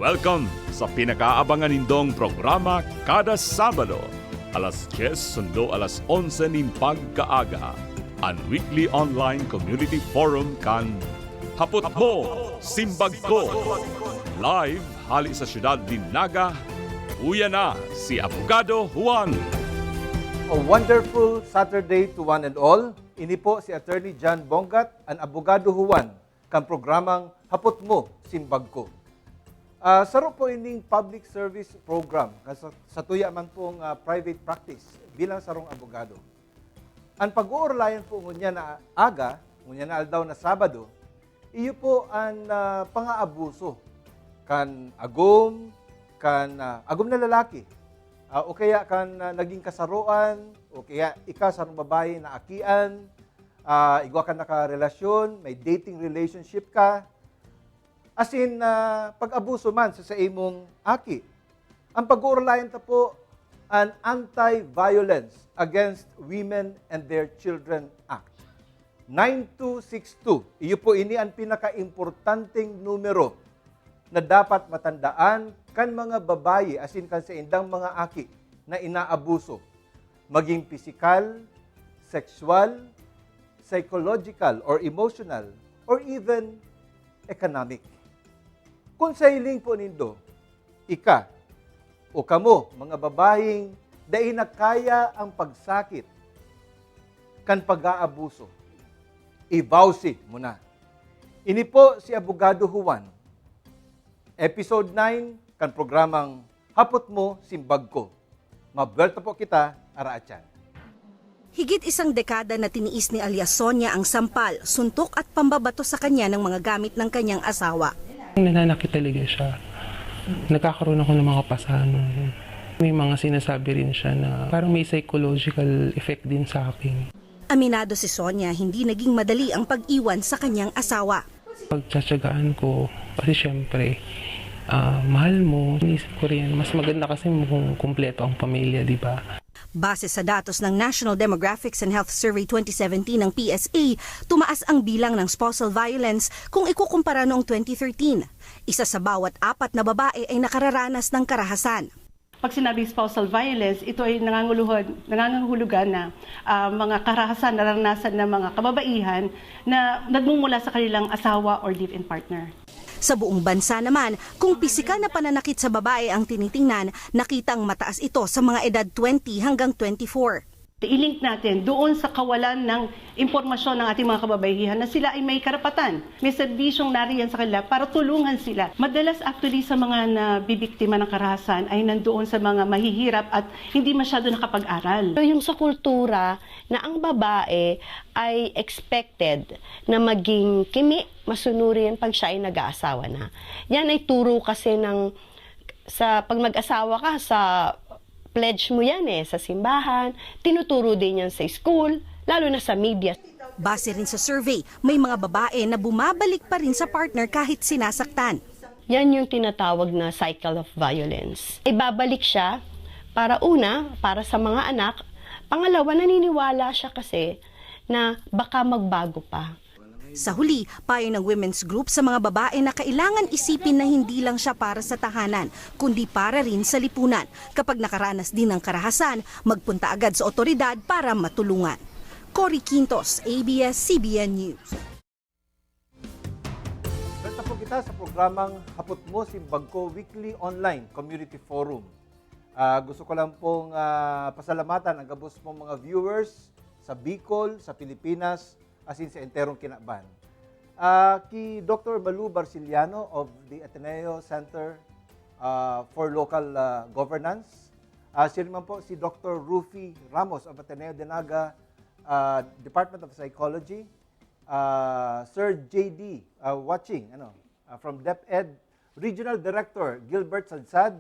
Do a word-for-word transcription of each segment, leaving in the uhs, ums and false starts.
Welcome sa pinakaabangan nindong programa kada Sabado, alas diyes sundo alas onse nin pagkaaga, an weekly online community forum kan Hapot Mo, Simbag Ko. Live hali sa siyudad nin Naga, uya na si Abogado Juan. A wonderful Saturday to one and all. Ini po si Attorney John Bongat, an Abogado Juan, kan programang Hapot Mo, Simbag Ko. Ah, saro po ining public service program, kan sa, satuya man pong, ah, private practice bilang sarong abogado. An pag-uurlayan po ngunyan na aga, ngunyan na aldaw na Sabado, iyo po an, ah, pangaabuso kan agom, kan, ah, agom na lalaki, ah, o kaya kan, ah, naging kasaroan, o kaya ika sarong babae na akian, ah, igwa ka nakarelasyon, may dating relationship ka, asin, ah, pag-abuso man sa saimong aki. Ang pag-uurlayan ta po, an Anti-Violence Against Women and Their Children Act. Nine two six two, iyo po ini an pinakaimportanteng numero na dapat matandaan kan mga babayi asin kan saindang mga aki na inaabuso, maging pisikal, sexual, psychological or emotional, or even economic. Kung sa hiling po nindo, ika o kamo, mga babayeng dai na kaya ang pagsakit kan pag-aabuso, i-vowsy mo na. Ini po si Abogado Juan, episode nine kan programang Hapot Mo, Simbag Ko. Mabuwelta po kita, araatyan. Higit isang dekada na tiniis ni alias Sonia ang sampal, suntok at pambabato sa kanya ng mga gamit ng kanyang asawa. Nananakit talaga siya. Nagkakaroon ako ng mga pasanon. May mga sinasabi rin siya na parang may psychological effect din sa akin. Aminado si Sonia, hindi naging madali ang pag-iwan sa kanyang asawa. Pagtsatsagaan ko, kasi siyempre, ah, mahal mo. Inisip ko rin, mas maganda kasi kung kumpleto ang pamilya, di ba? Base sa datos ng National Demographics and Health Survey twenty seventeen ng P S A, tumaas ang bilang ng spousal violence kung ikukumpara noong twenty thirteen. Isa sa bawat apat na babae ay nakararanas ng karahasan. Pag sinabing spousal violence, ito ay nanganguluhod, nangangahulugan na, ah, mga karahasan na naranasan ng mga kababaihan na nagmumula sa kanilang asawa or live-in partner. Sa buong bansa naman, kung pisikal na pananakit sa babae ang tinitingnan, nakitang mataas ito sa mga edad twenty hanggang twenty-four. I-link natin doon sa kawalan ng impormasyon ng ating mga kababaihan na sila ay may karapatan, may serbisyong nariyan sa kanila para tulungan sila. Madalas actually sa mga nabibiktima ng karahasan ay nandoon sa mga mahihirap at hindi masyado nakapag-aral. Pero yung sa kultura na ang babae ay expected na maging kimi, masunurin pag siya ay nag-aasawa na. Yan ay turo kasi ng, sa pag mag-asawa ka, sa pledge mo yan eh, sa simbahan, tinuturo din yan sa school, lalo na sa media. Base rin sa survey, may mga babae na bumabalik pa rin sa partner kahit sinasaktan. Yan yung tinatawag na cycle of violence. Ibabalik siya para una, para sa mga anak, pangalawa, naniniwala siya kasi na baka magbago pa. Sa huli, payo ng women's group sa mga babae na kailangan isipin na hindi lang siya para sa tahanan, kundi para rin sa lipunan. Kapag nakaranas din ng karahasan, magpunta agad sa otoridad para matulungan. Cory Quintos, A B S C B N News. Basta po kita sa programang Hapot Mo, Simbag Ko Weekly Online Community Forum. Ah, gusto ko lang pong, ah, pasalamatan ang gabos mong mga viewers sa Bicol, sa Pilipinas, asin sa enterong kinaban. Ah, ki Doktor Malu Barciliano of the Ateneo Center, ah, for Local, ah, Governance. Ah, siya naman po si Doktor Rufi Ramos of Ateneo de Naga, ah, Department of Psychology. Ah, Sir J D, ah, watching, ano, ah, from DepEd, Regional Director Gilbert Sadsad,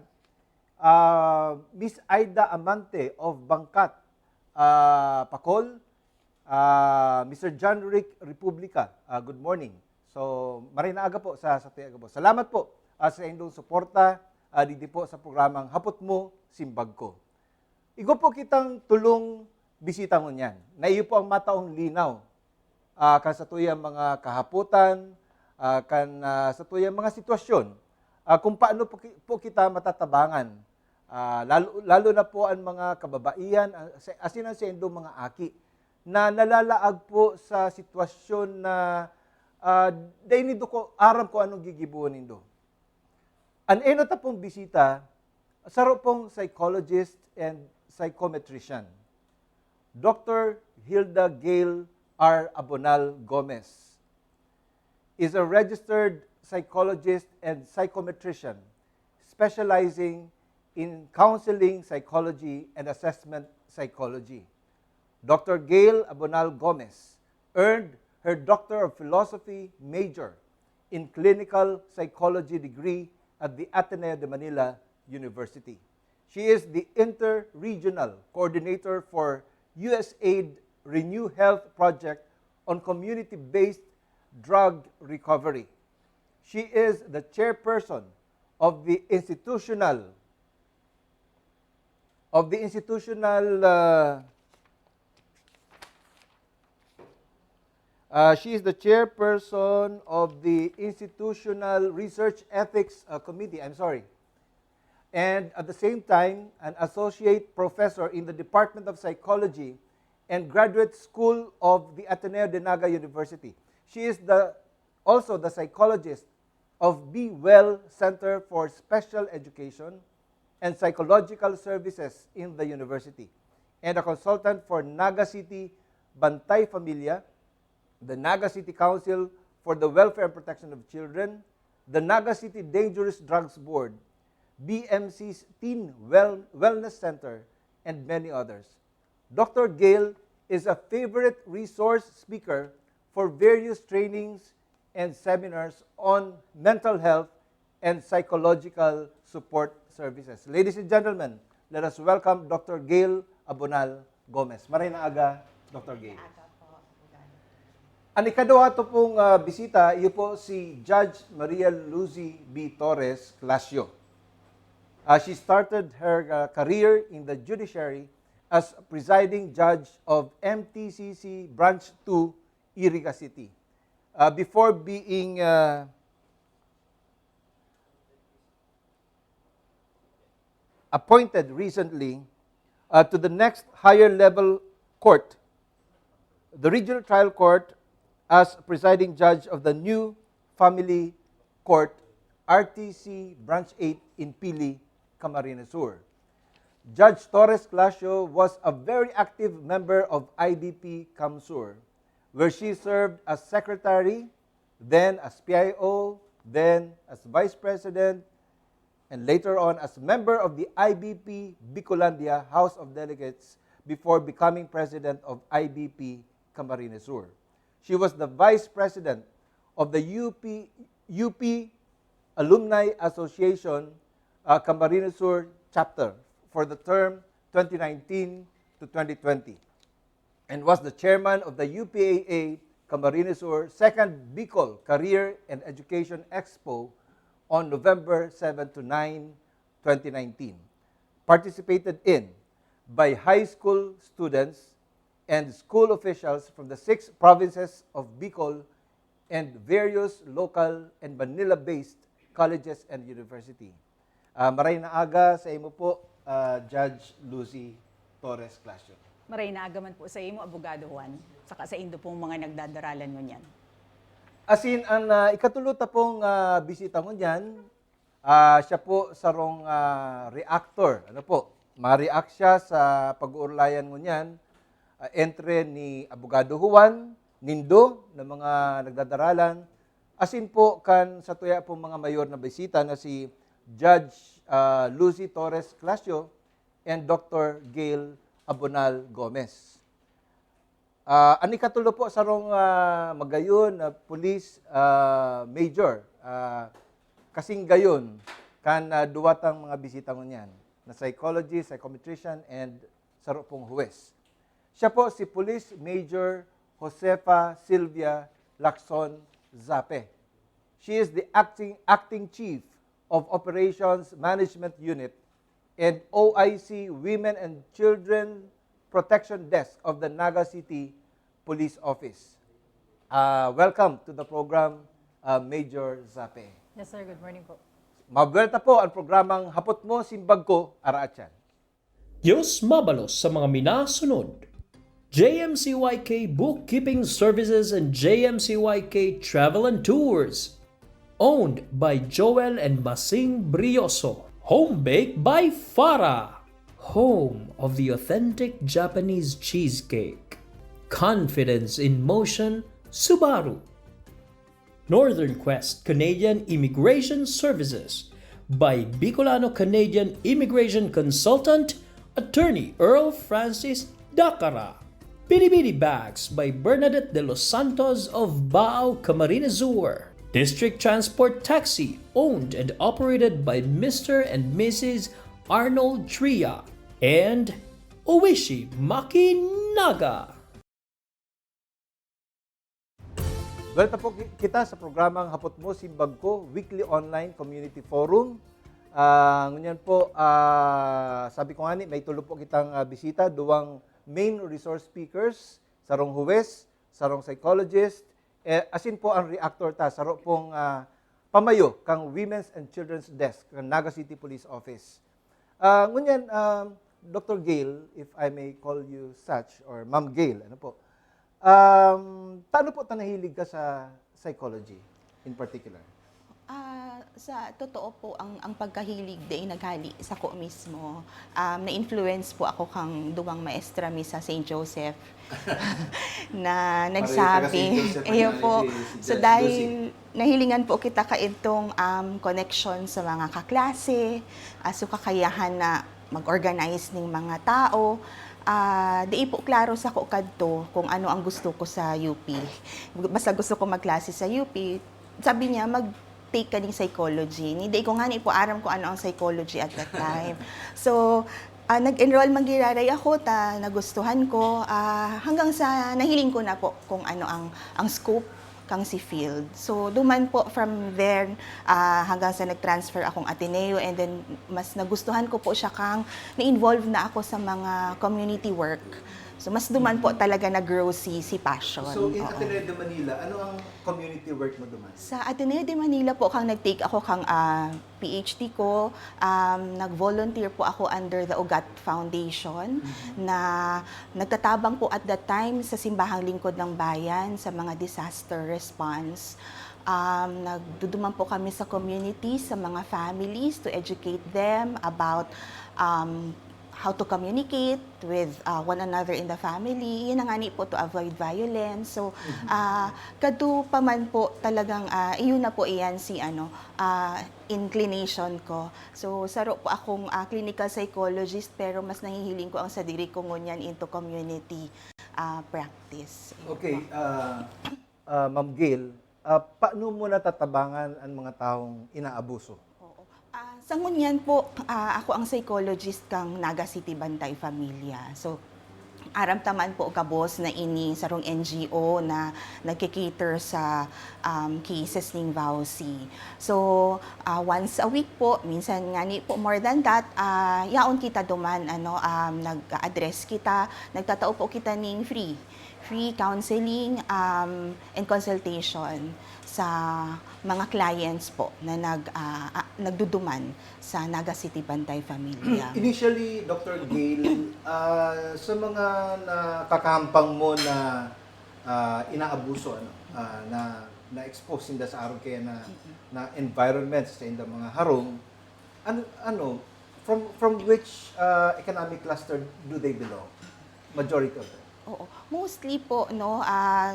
ah, Miss Aida Amante of Bangkat, ah, Pacol, ah, Mister John Rick Republica, ah, good morning. So, maray na aga po sa, sa tuya po. Salamat po, ah, sa indong suporta, ah, digdi po sa programang Hapot Mo, Simbag Ko. Igwa po kitang tulong bisita ngunyan, na iyo po ang mataong linaw, ah, kan satuyang mga kahapotan, ah, kan, ah, satuyang mga sitwasyon, ah, kung paano po ki-, po kita matatabangan. Ah, lalo, lalo na po ang mga kababaihan, ah, sa, asin ang saindong mga aki na nalalaag po sa sitwasyon na, ah, dai nindo ko aram kung anong gigibohon nindo. An enot na pong bisita, saro pong psychologist and psychometrician. Doctor Hilda Gail R. Abonal Gomez is a registered psychologist and psychometrician specializing in counseling psychology and assessment psychology. Doctor Gail Abonal Gomez earned her Doctor of Philosophy major in clinical psychology degree at the Ateneo de Manila University. She is the Inter-Regional Coordinator for USAID Renew Health Project on Community-Based Drug Recovery. She is the chairperson of the institutional, of the institutional, uh, uh, she is the chairperson of the Institutional Research Ethics, uh, Committee. I'm sorry. And at the same time, an associate professor in the Department of Psychology and Graduate School of the Ateneo de Naga University. She is the, also the psychologist of Be Well Center for Special Education and Psychological Services in the university, and a consultant for Naga City Bantay Familia, the Naga City Council for the Welfare and Protection of Children, the Naga City Dangerous Drugs Board, B M C's Teen Well-, Wellness Center, and many others. Doctor Gail is a favorite resource speaker for various trainings and seminars on mental health and psychological support services. Ladies and gentlemen, let us welcome Doctor Gail Abonal Gomez. Maray na aga, Doctor Gail. Aga po. Ang ikaduha to pong, ah, bisita, iyo po si Judge Maria Lucy B. Torres Clasio. Ah, she started her, ah, career in the judiciary as presiding judge of M T C C Branch two, Iriga City, ah, before being, ah, appointed recently, uh, to the next higher level court, the Regional Trial Court, as presiding judge of the new Family Court, R T C Branch eight in Pili, Camarines Sur. Judge Torres Clasio was a very active member of I B P CamSur, where she served as secretary, then as P I O, then as vice president, and later on as member of the I B P Bicolandia House of Delegates before becoming president of I B P Camarines Sur. She was the vice president of the U P, U P Alumni Association, uh, Camarines Sur chapter for the term twenty nineteen to twenty twenty, and was the chairman of the U P A A Camarines Sur Second Bicol Career and Education Expo on November seven to nine, twenty nineteen. Participated in by high school students and school officials from the six provinces of Bicol and various local and Manila-based colleges and university. Ah, maray na aga sa imo po, ah, Judge Lucy Torres Clasio. Maray na aga man po sa imo, Abogado Juan, saka sa indo pong mga nagdadaralan ngunyan. Asin, ang, ah, ikatulo ta pong, ah, bisita ngunyan, ah, siya po sarong, ah, reactor. Ano po? Ma-react siya sa pag-uurlayan ngunyan, ah, entre ni Abogado Juan, nindo, na mga nagdadaralan, asin po kan sa tuya pong mga mayor na bisita na si Judge, ah, Lucy Torres Clasio and Doctor Gail Abonal Gomez. Ah, an ikatulo po, sarong, ah, magayon na police, ah, major, ah, kasing gayon kan, ah, duwa tang mga bisita ngunyan, na psychologist, psychometrician, and saro pong huwes. Siya po si Police Major Josefa Sylvia Lacson Zape. She is the acting, acting chief of Operations Management Unit and O I C Women and Children Protection Desk of the Naga City Police Office. Ah, welcome to the program, ah, Major Zape. Yes, sir. Good morning po. Mabuwelta po ang programang Hapot Mo, Simbag Ko, Araat Yan. Diyos mabalos sa mga minasunod. J M C Y K Bookkeeping Services and J M C Y K Travel and Tours. Owned by Joel and Masing Brioso. Home baked by Farah. Home of the authentic Japanese cheesecake. Confidence in motion, Subaru. Northern Quest Canadian Immigration Services by Bicolano Canadian Immigration Consultant, Attorney Earl Francis Dacara. Bidi-bidi Bags by Bernadette de los Santos of Baao, Camarines Sur. District Transport Taxi, owned and operated by Mister and Missus Arnold Tria. And Oishi Makinaga. Welcome po ki- kita sa programang Hapot Mo, Simbag Ko, weekly online community forum. Ah, ngunyan po, ah, sabi ko nga ni, may tulo po kitang ah, bisita, duwang main resource speakers, sarong huwes, sarong psychologist, eh, asin po ang reactor ta, saro pong ah, pamayo kang Women's and Children's Desk ng Naga City Police Office. Ah, ngunyan, ah, Doctor Gail, if I may call you such, or Ma'am Gail, ano po? Um, paano po ta nahilig ka sa psychology in particular? Ah, sa totoo po, ang, ang pagkahilig dai naghali sako mismo. Um, na-influence po ako kang duwang maestra mi sa Saint Joseph na Pareho taga Saint nagsabi. Joseph Iyo Marinaldi, po. si So Judge dahil nahilingan po kita kaidtong um, connection sa mga kaklase, ah, so kakayahan na mag-organize ning mga tao. Ah, di po klaro sako kadto kung ano ang gusto ko sa U P. Basta gusto ko magklase sa U P. Sabi niya, mag-take ka ning psychology. Ni di ko nga ni po aram kung ano ang psychology at that time. So, ah, nag-enroll man giraray ako, ta nagustuhan ko. Ah, hanggang sa nahiling ko na po kung ano ang, ang scope kang si field. So, duman po from there, ah, hanggang sa nag-transfer akong Ateneo, and then mas nagustuhan ko po siya kang na-involve na ako sa mga community work. So, mas duman po talaga nag-grow si, si passion. So, in Oo. Ateneo de Manila, ano ang community work mo duman? Sa Ateneo de Manila po, kang nag-take ako kang ah, P H D ko, um, nag-volunteer po ako under the Ugat Foundation na nagtatabang po at that time sa Simbahang Lingkod ng Bayan sa mga disaster response. Um, nagduduman po kami sa community, sa mga families to educate them about um, how to communicate with uh, one another in the family. Yun na nga ni po, to avoid violence. So, ah, kadto pa man po talagang, ah, iyon na po iyan si ano, ah, inclination ko. So, saro po akong ah, clinical psychologist, pero mas nahihiling ko ang sadiri ko ngunyan into community ah, practice. Okay, ah, ah, Ma'am Gail, ah, paano mo natatabangan ang mga taong inaabuso? Oo. Ah, sa ngunyan po, ah, ako ang psychologist kang Naga City Bantay Familia. So, aram ta man po gabos na ini sarong N G O na nagki-cater sa um, cases ning V A W C. So, ah, once a week po, minsan nga ni po more than that, ah, yaon kita duman, ano, um, nag-address kita, nagtatao po kita ning free, free counseling um, and consultation sa mga clients po na nag, ah, ah, nagduduman sa Naga City Bantay Familia. Initially, Doctor Gail, ah, sa mga nakakahampang mo na ah, inaabuso, ano, ah, na na-expose sinda sa arog kaya na, na environment sa indang mga harong, ano, ano, from from which ah, economic cluster do they belong? Majority of them. Oo. Mostly po, no, ah,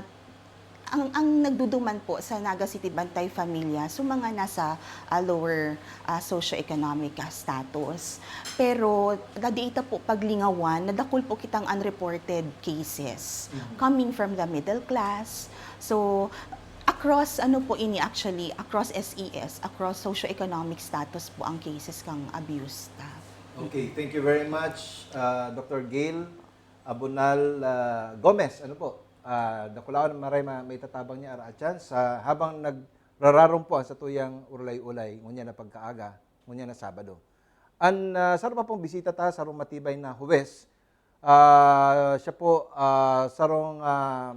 ang, ang nagduduman po sa Naga City Bantay Familia, so mga nasa ah, lower ah, socioeconomic ah, status. Pero dadi ita po paglingawan, nadakul po kitang unreported cases coming from the middle class. So, across, ano po ini actually, across S E S, across socioeconomic status po ang cases kang abuse ta. Okay, thank you very much, ah, Doctor Gail Abonal ah, Gomez. Ano po? Ah, dakulaon maray ma- may tatabang niya ara chance sa habang nagrararom po ang satuyang urulay-ulay ngunyan na pagkaaga, ngunyan na Sabado. An ah, saro pa pong bisita ta, sarong matibay na huwes. Ah, siya po ah, sarong ah,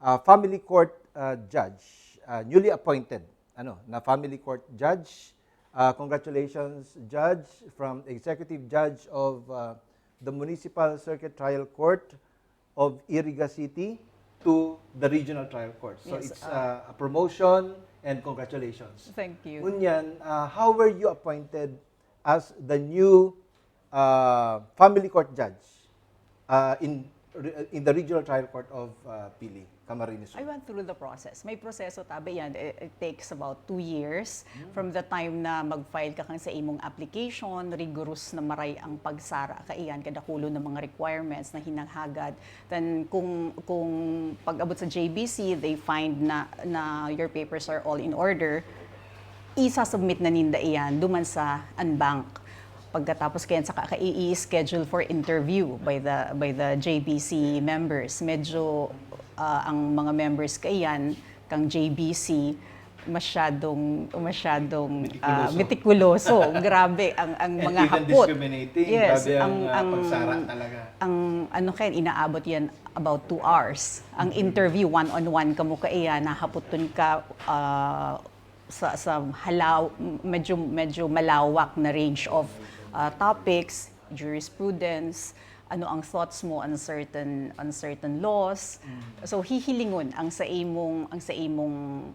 ah, family court ah, judge, ah, newly appointed, ano, na family court judge, Uh, congratulations, Judge, from Executive Judge of uh, the Municipal Circuit Trial Court of Iriga City to the Regional Trial Court. So Yes, it's uh, uh, a promotion and congratulations. Thank you. Ngunyan, uh, how were you appointed as the new uh, family court judge uh, in re- in the Regional Trial Court of uh, Pili, Camarines Sur? I went through the process. May proseso tabi yan. It, it takes about two years from the time na mag-file ka kan sa imong application, rigorous na maray ang pagsara kaiyan, kadakulo ng mga requirements na hinahagad. Then kung kung pag-abot sa J B C, they find na na your papers are all in order, isa-submit na ninda iyan duman sa unbank. Pagkatapos kayan saka ka i-schedule for interview by the by the J B C members. Medyo ah, ang mga members kaiyan kang J B C masyadong masyadong ah, Meticuloso. Meticuloso. Grabe ang ang And mga even hapot. Discriminating. Yes, Grabe ang, ang uh, ang pagsara talaga. Ang ano kayan, inaabot yan about two hours. Ang interview, one-on-one kamo kaiyan, nahapoton ka ah, sa sa halaw medyo medyo malawak na range of ah, topics, jurisprudence, ano ang thoughts mo on certain on certain laws. So hihilingon ang sa imong ang sa imong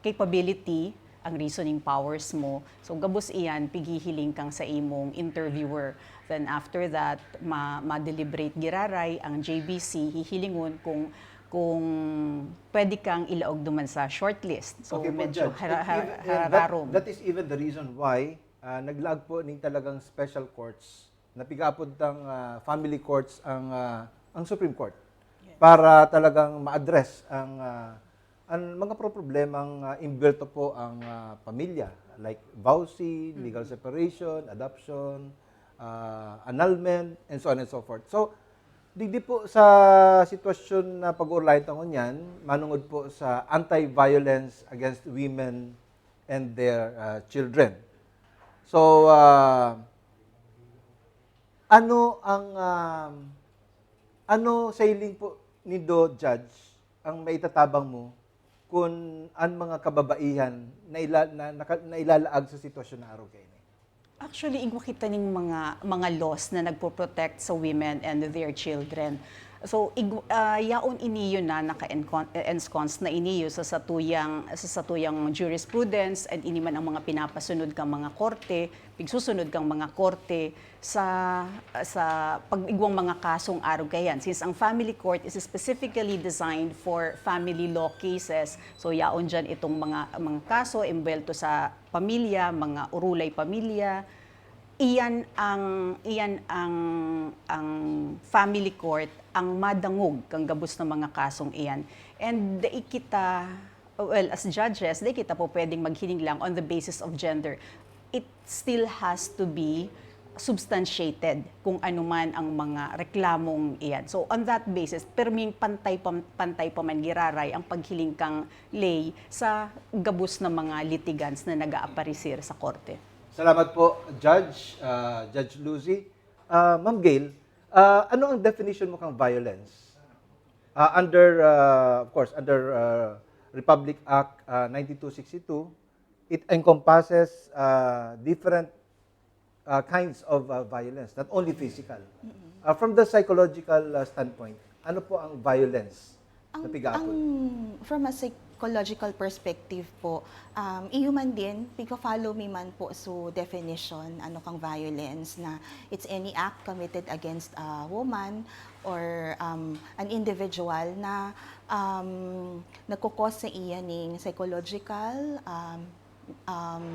capability, ang reasoning powers mo. So gabos iyan pighihiling kang sa imong interviewer. Then after that, ma ma-deliberate giraray ang J B C, hihilingon kung kung pwede kang ilaog duman sa shortlist. So Okay po, medyo Judge. hara- It- hara- it- that- hararom. That is even the reason why ah, naglaag po ning talagang special courts na pigapod tang ah, family courts ang ah, ang Supreme Court para talagang ma-address ang ah, ang mga pro- problemang ah, inbuwelto po ang ah, pamilya, like vowsy, legal separation, adoption, ah, annulment, and so on and so forth. So, digdi po sa sitwasyon na pag-uurlayan ta ngunyan, manungod po sa anti-violence against women and their ah, children. So, ah, ano ang ah, ano sa hiling po nindo, Judge, ang maitatabang mo kun an mga kababaihan na, ila, na, naka- na ilalaag sa sitwasyon na arog kaini? Actually, igwa kita ning mga mga laws na nagpo-protect sa women and their children. So, ig, ah, yaon ini yun na naka-ensconce na ini yun sa satuyang sa satuyang jurisprudence and ini man ang mga pinapasunod kang mga korte, pigsusunod kang mga korte sa sa pag-igwang mga kasong arog kayan. Since ang family court is specifically designed for family law cases, so yaon diyan itong mga mga kaso embuwelto sa pamilya, mga urulay pamilya, iyan ang iyan ang ang family court ang madangog kang gabos na mga kasong iyan. And dai kita, well, as judges, dai kita po pwedeng maghiling lang on the basis of gender. It still has to be substantiated kung ano man ang mga reklamong iyan. So on that basis, perming pantay pa, pantay pa man giraray ang paghiling kang lay sa gabos na mga litigants na nag-aaparisir sa korte. Salamat po, Judge, ah, Judge Lucy. Ah, Ma'am Gail, ah, ano ang definition mo kang violence? Ah, under, ah, of course, under ah, Republic Act ah, ninety-two sixty-two, it encompasses ah, different ah, kinds of ah, violence, not only physical. Ah, from the psychological ah, standpoint, ano po ang violence na Ang, pigaapod? Ang, from a psychological perspective po, um, iyo man din, piga-follow mi man po so definition, ano kang violence, na it's any act committed against a woman or um, an individual na um, nagkukos sa iya ning psychological, um, um,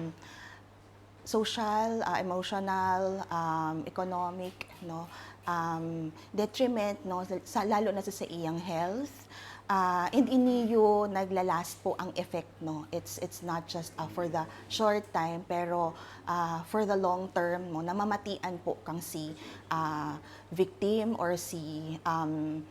social, ah, emotional, um, economic, no, um, detriment, no, sa, sa- lalo na sa, sa iyang health. Ah, and iniyo naglalast po ang effect, no. It's it's not just ah, for the short time, pero ah, for the long term, no, namamatian po kang si ah, victim or si um,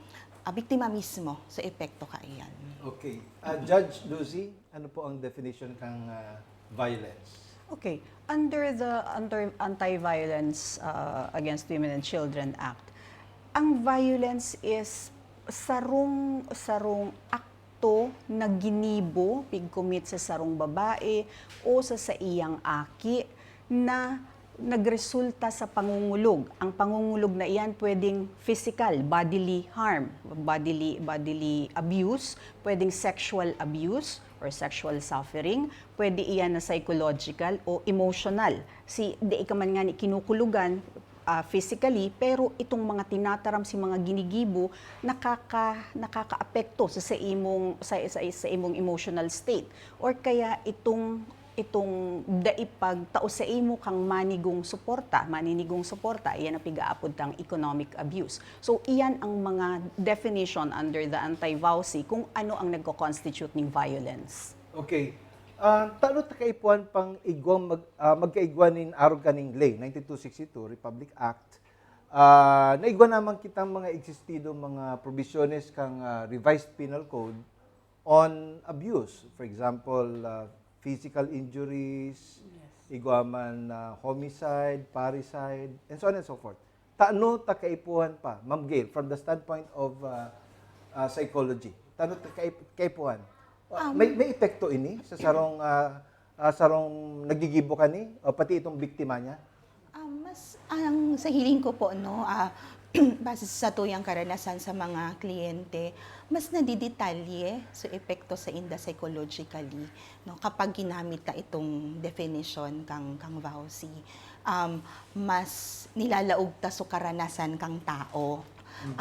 ah, biktima mismo sa epekto kaiyan. Okay. Ah, Judge Lucy, ano po ang definition kang ah, violence? Okay. Under the under Anti-Violence uh, Against Women and Children Act, ang violence is sarong sarong akto na ginibo, pig-commit sa sarong babae o sa saiyang aki na nagresulta sa pangungulog. Ang pangungulog na iyan pwedeng physical, bodily harm, bodily, bodily abuse, pwedeng sexual abuse or sexual suffering, pwede iyan na psychological o emotional. Si, di ka man nga ni kinukulugan, ah, physically, pero itong mga tinataram si mga ginigibo, nakaka-, nakakaapekto sa, sa imong, sa, sa, sa imong emotional state. Or kaya itong, itong dai pagtao sa imo kang manigong suporta, maninigong suporta, iyan ang pigaapod tang economic abuse. So, iyan ang mga definition under the anti-VAWC kung ano ang nagko-constitute ning violence. Okay. Ah, tano ta kaipuhan pang igwang mag, ah, magkaigwa nin arog kaning Ley ninety-two sixty-two, Republic Act. Ah, naigwa naman kitang mga existido, mga provisiones kang, ah, Revised Penal Code on abuse. For example, ah, physical injuries, igwa man, ah, homicide, parricide, and so on and so forth. Tano ta kaipuhan pa, Ma'am Gail, from the standpoint of, ah, ah, psychology? Tano ta kaip-, kaipuhan? Ah, may, may epekto ini sa sarong, ah, ah, sarong nagigibo kani o pati itong biktima niya? Ah, mas, ang sa hiling ko po, no, ah, base sa tuyang karanasan sa mga kliyente, mas nadidetalye so epekto sa inda psychologically, no, kapag ginamit ta itong definition kang, kang VAWC. Um, mas nilalaog ta so karanasan kang tao.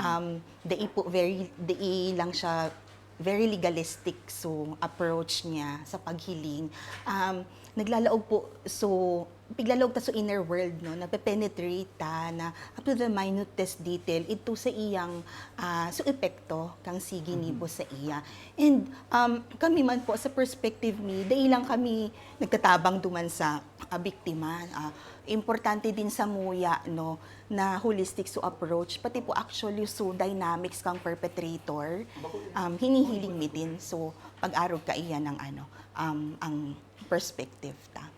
Um, dai po very, dai lang siya very legalistic so approach niya sa paghiling. Um, naglalaog po so piglalaog ta so inner world, no, nape-penetrate ta na up to the minutest detail ito sa iyang ah, so epekto kang sige nibo sa iya. And um, kami man po sa perspective mi, dai lang kami nagtatabang duman sa ah, biktima. Ah, importante din sa muya, no, na holistic so approach, pati po actually so dynamics kang perpetrator, um, hinihiling mi din. So pag-arog kaiyan ang ano, um, ang perspective ta.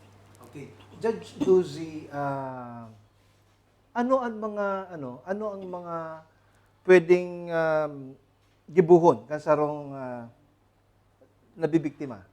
Okay. Judge Dozy, ah, ano ang mga, ano, ano ang mga pwedeng, um, gibohon kan sarong, ah, nabibiktima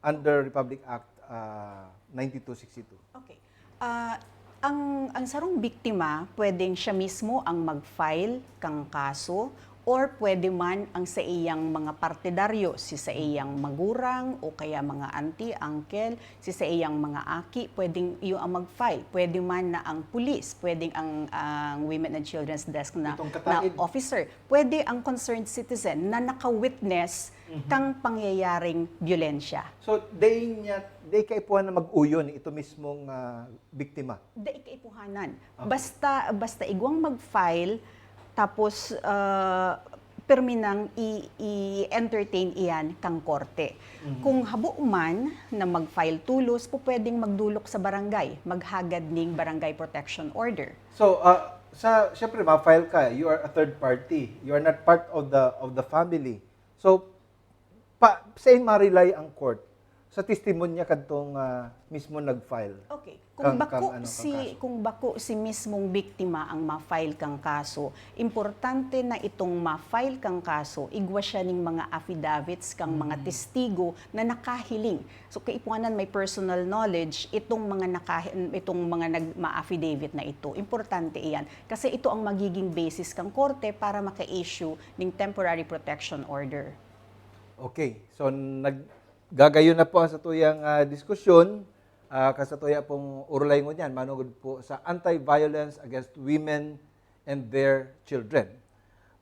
under Republic Act, ah, ninety-two sixty-two? Okay. Ah, ang, ang sarong biktima, pwedeng siya mismo ang mag-file kang kaso, or pwede man ang sa iyang mga partidaryo, si sa iyang magurang o kaya mga auntie, uncle, si sa iyang mga aki, pwedeng iyo ang mag-file. Pwede man na ang pulis, pwedeng ang, ang Women and Children's Desk na, Itong na kataid. Officer. Pwede ang concerned citizen na naka-witness kang pangyayaring byolensya. So, dai niya, dai kaipuhan na mag-uyon ito mismong, ah, biktima? Dai kaipuhanan. Basta, basta igwang mag-file, tapos, ah, permi nang i-, i-entertain iyan kang korte. Kung habo man na mag-file tolos, po pwedeng magdulok sa barangay, maghagad ning barangay protection order. So, ah, sa, syempre, ma-file ka, you are a third party. You are not part of the, of the family. So, pa, sain ma-rely ang court? Sa testimonya kadtong, ah, mismo nag-file? Okay. Kang- Kung bako kang ano, kang si kaso. Kung bako si mismong biktima ang ma-file kang kaso, importante na itong ma-file kang kaso, igwa siya ning mga affidavits kang mga testigo na nakahiling. So kaipuhanan may personal knowledge itong mga nakahi- itong mga nag ma-affidavit na ito. Importante iyan kasi ito ang magiging basis kang korte para maka-issue ning temporary protection order. Okay. So, nag-, gagayon na po ang satuyang, ah, diskusyon. Ah, kan satuya pong urulay ngunyan, manugod po sa anti-violence against women and their children.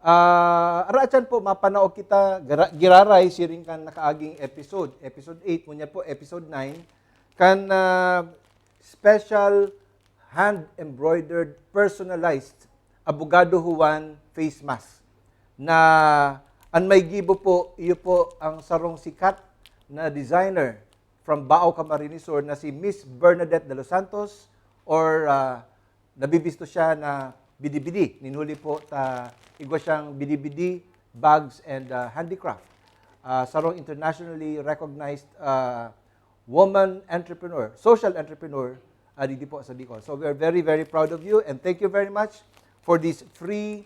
Ah, araatyan po, mapanaog kita, gara-, giraray siring kan nakaaging episode, episode eight, ngunyan po, episode nine, kan, ah, special hand-embroidered, personalized Abogado Juan face mask na an may gibo po, iyo po ang sarong sikat na designer from Baao, Camarines Sur na si Miss Bernadette de los Santos, or, ah, nabibisto siya na bidi-bidi. Nin huli po ta igwa siyang bidi-bidi, bags, and, ah, handicraft. Ah, sarong internationally recognized, ah, woman entrepreneur, social entrepreneur, ah, didi po sa Bicol. So we are very, very proud of you and thank you very much for this free,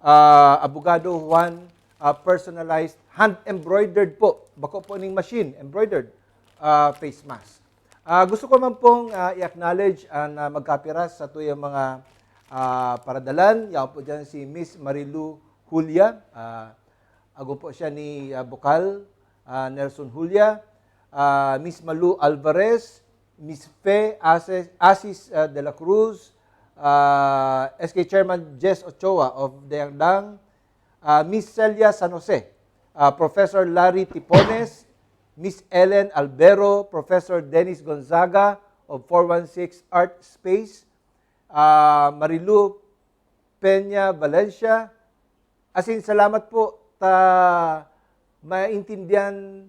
ah, Abogado Juan, ah, personalized, hand-embroidered po. Bako po ning machine, embroidered ah, face mask. Ah, gusto ko man pong ah, i-acknowledge an ah, magkapiras sa tuyang mga ah, paradalan. Yaon po dyan si Miss Marilu Julia. Ah, ago po siya ni ah, Bukal ah, Nelson Julia. Ah, Miss Malu Alvarez, Miss Fe Asis, Asis ah, de la Cruz, ah, S K Chairman Jess Ochoa of Dayangdang, ah, Miss Celia San Jose, ah, Professor Larry Tipones, Miss Ellen Albero, Professor Dennis Gonzaga of four one six Art Space, ah, Marilu Peña Valencia. Asin salamat po ta maintindihan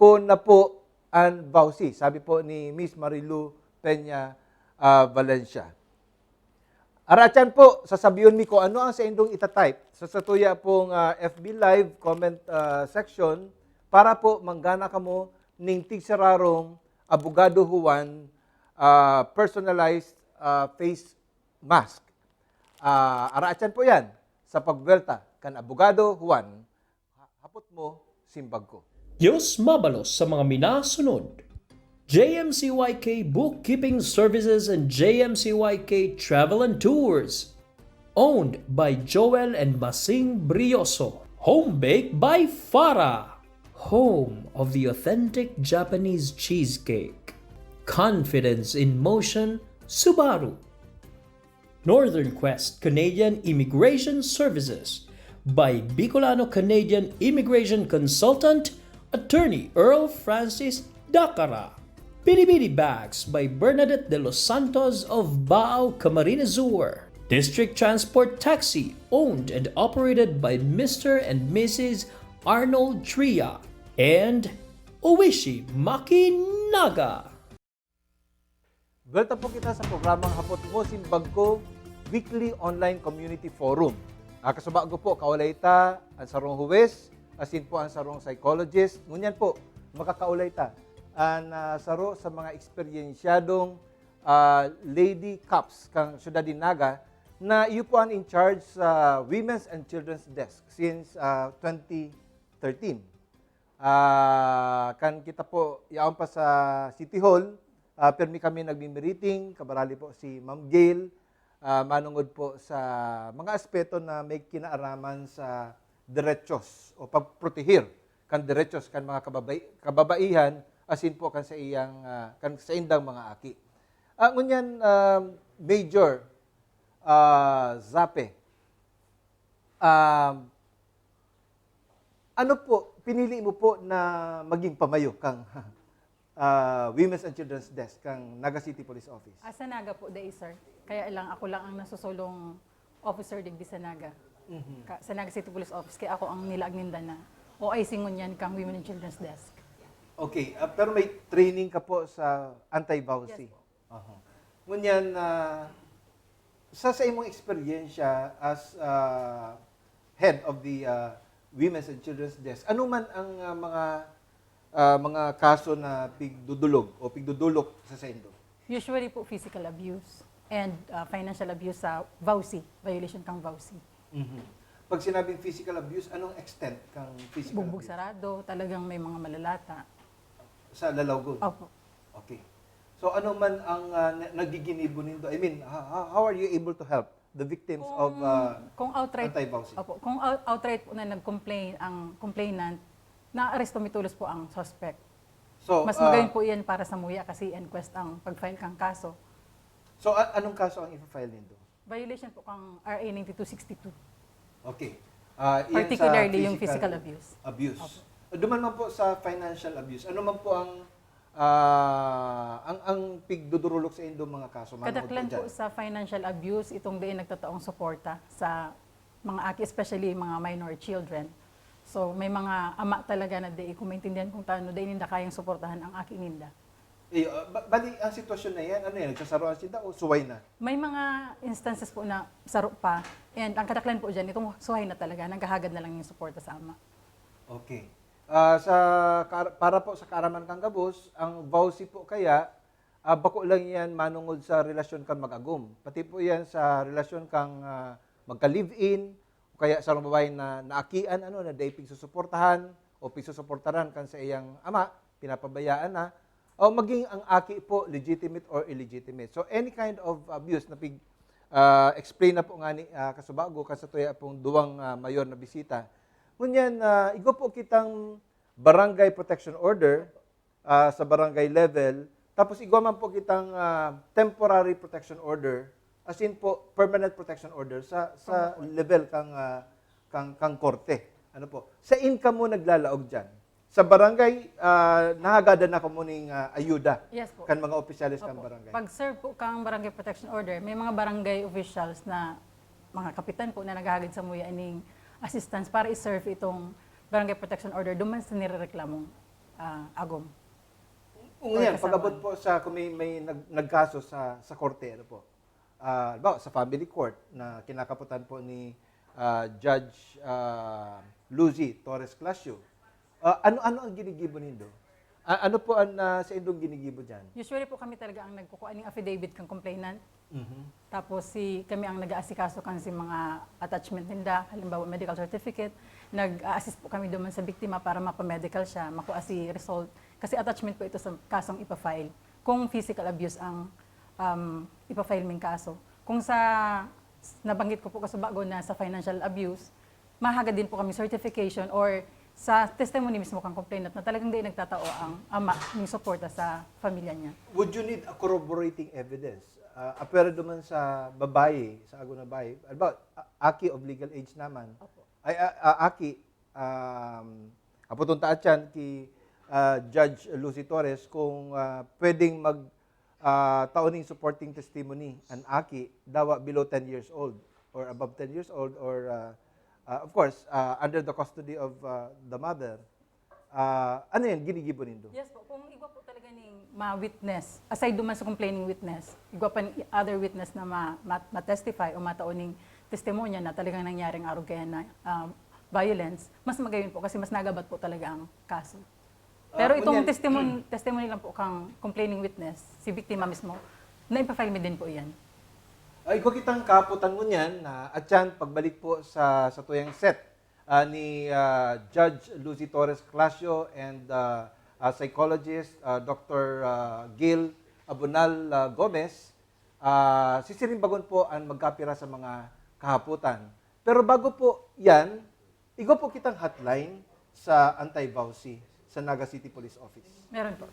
ko na po an VAWC, sabi po ni Miss Marilu Peña ah, Valencia. Aratyan po, sasabihon mi kung ano ang saindong itatype sa satuya pong ah, F B Live comment ah, section para po manggana kamo ning tigsararong Abogado Juan ah, personalized ah, face mask. Ah, aratyan po yan sa pagbuwelta kan Abogado Juan. Ha- Hapot mo, simbag ko. Diyos mabalos sa mga minasunod. J M C Y K Bookkeeping Services and J M C Y K Travel and Tours. Owned by Joel and Basing Brioso. Home baked by Farah. Home of the authentic Japanese cheesecake. Confidence in motion, Subaru. Northern Quest Canadian Immigration Services by Bicolano Canadian Immigration Consultant, Attorney Earl Francis Dacara. Binibini Bags by Bernadette de los Santos of Bao, Camarines Sur. District Transport Taxi, owned and operated by Mister and Missus Arnold Tria. And Oishi Maki Naga. Welcome po kita sa programang Hapot Mo, Simbag Ko, weekly online community forum. Ah, kasubago po, kaulay ta ang sarong huwes, asin po ang sarong psychologist. Ngunyan po, makakaulay ta ang ah, saro sa mga eksperyensyadong ah, lady cops kan syudad nin Naga na iyo po an in charge sa Women's and Children's Desk since ah, twenty thirteen. Ah, kan kita po yaon pa sa City Hall, ah, permi kami nagmi-meeting, kabarali po si Ma'am Gail, ah, manungod po sa mga aspeto na may kinaaraman sa derechos o pagprotehir kan derechos kan mga kababai-, kababaihan asin po kan sa iyang, ah, kan sa indang mga aki. Ah, ngunyan, ah, Major, ah, Zape, ah, ano po, pinili mo po na maging pamayo kang ah, Women's and Children's Desk kan Naga City Police Office? Ah, sa Naga po, dai, sir. Kaya lang, ako lang ang nasusulong officer digdi sa Naga. Mhm. Ka, sa Naga City Police Office, kaya ako ang nilaag ninda na O I C ngunyan kang Women and Children's Desk. Okay, ah, pero may training ka po sa anti-VAWC? Yes po. Aha. Ngunyan, ah, sa, sa imong eksperyensya as, ah, head of the, ah, Women's and Children's Desk, ano man ang, ah, mga, ah, mga kaso na pigdudulog o pigdudulok sa saindo? Usually po, physical abuse and, ah, financial abuse sa VAWC, violation kang VAWC. Mhm. Pag sinabing physical abuse, anong extent kang physical Bugbog abuse? Sarado, talagang may mga malalata. Sa Lalawgon? Opo. Okay. So, ano man ang, ah, na-, nagiginibo nindo? I mean, ho-, ho-, how are you able to help the victims of, Kung, ah, kung outright, anti-VAWC? Opo, kung out-, outright po na nag-complain ang complainant, naaresto mi tolos po ang suspect. So, Mas ah, magayon po iyan para sa MUYA kasi inquest ang pag-file kang kaso. So, a-, anong kaso ang ipa-file nindo? Violation po kang R A ninety-two sixty-two. Okay. Ah, iyan sa Particularly yung physical physical abuse. abuse. Opo. Duman man po sa financial abuse, ano man po ang, ah, ang, ang pigdudurulok sa indong mga kaso, manungod po Kadaklan po dyan? sa financial abuse, itong diin nagtataong suporta sa mga aki, especially mga minor children. So, may mga ama talaga na di ko maintindihan kung taano di ninda kayang suportahan ang aki ninda. Eh, ah, ba-, bali, ang sitwasyon na yan, ano yan, nagsasaroan sila o suway na? May mga instances po na saro pa. And ang kadaklan po dyan, itong suway na talaga, naghahagad na lang yung suporta sa ama. Okay. Ah, sa kar-, para po sa kaaraman kang gabos, ang VAWC po kaya, ah, bako lang yan manungod sa relasyon kang mag-agom. Pati po yan sa relasyon kang, ah, magka-live-in, o kaya sarong babae na naakian, ano, na dai pigsusuportahan o pigsusuportaran kan sa iyang ama, pinapabayaan na, o maging ang aki po legitimate or illegitimate. So, any kind of abuse na pig, ah, explain na po nga ni, ah, kasubago kan sa tuya pong duwang, ah, mayor na bisita. Ngunyan, ah, igwa po kitang barangay protection order, ah, sa barangay level, tapos igwa man po kitang, ah, temporary protection order, as in po, permanent protection order sa, sa level kang, ah, kang, kang korte. Ano po? Sain kamo naglalaog diyan? Sa barangay, ah, nahagadan na kamo ning, ah, ayuda Yes po. kan mga opisyales kan Opo. barangay? Pag-serve po kang barangay protection order, may mga barangay officials na mga kapitan po na naghahagad sa muya ning assistance para i-serve itong barangay protection order duman sa nirereklamong, ah, agom. Ngunyan, Or kasama. pag-abot po sa kung may, may nag-, nagkaso sa, sa korte, ano po? Ah, halimbawa, sa family court na kinakaputan po ni, ah, Judge, ah, Lucy Torres Clasio. Ah, ano, ano ang ginigibo nindo? Ah, ano po ang, ah, sa indong ginigibo diyan? Usually po kami talaga ang nagkukuha ng affidavit kang complainant. Mhm. Tapos si, kami ang nag-aasikaso kan si mga attachment ninda, halimbawa medical certificate, nag-a-assist po kami duman sa biktima para mapa-medical siya, makuha si result. Kasi attachment po ito sa kasong ipa-file. Kung physical abuse ang, um, ipa-file ming kaso. Kung sa, nabanggit ko po kasubago na sa financial abuse, mahagad din po kami certification or sa testimony mismo kang complainant na talagang di nagtatao ang ama ng suporta sa pamilya niya. Would you need a corroborating evidence? Ah, apwera duman sa babae, sa ago na babae, halimbawa, a-, aki of legal age naman. Opo. Ay, a-, a-, aki, um, aputon ta atyan ki, ah, Judge Lucy Torres kung, ah, pwedeng mag, ah, tao ning supporting testimony an aki, dawa below ten years old or above ten years old or, ah, ah, of course, ah, under the custody of, ah, the mother. Ah, ano yan? Ginigibo nindo? Yes po. Kung igwa po talaga ning ma-witness, aside duman sa complaining witness, igwa pa ning other witness na ma-, ma-, ma-testify o matao ning testimonya na talagang nangyaring arog kaya na, ah, violence, mas magayon po kasi mas nagabat po talaga ang kaso. Pero Ah, itong ngunyan testimony, testimony lang po kang complaining witness, si biktima mismo, naipa-file mi din po iyan. Ay, igwa kitang kahapotan ngunyan na atyan pagbalik po sa, sa tuyang set, ah, ni, ah, Judge Lucy Torres Clasio and, ah, ah, psychologist, ah, Doctor, ah, Gil Abunal, ah, Gomez. Ah, sisirimbagon po ang magkapira sa mga kahapotan. Pero bago po yan, igwa po kitang hotline sa anti-VAWC sa Naga City Police Office. Meron po.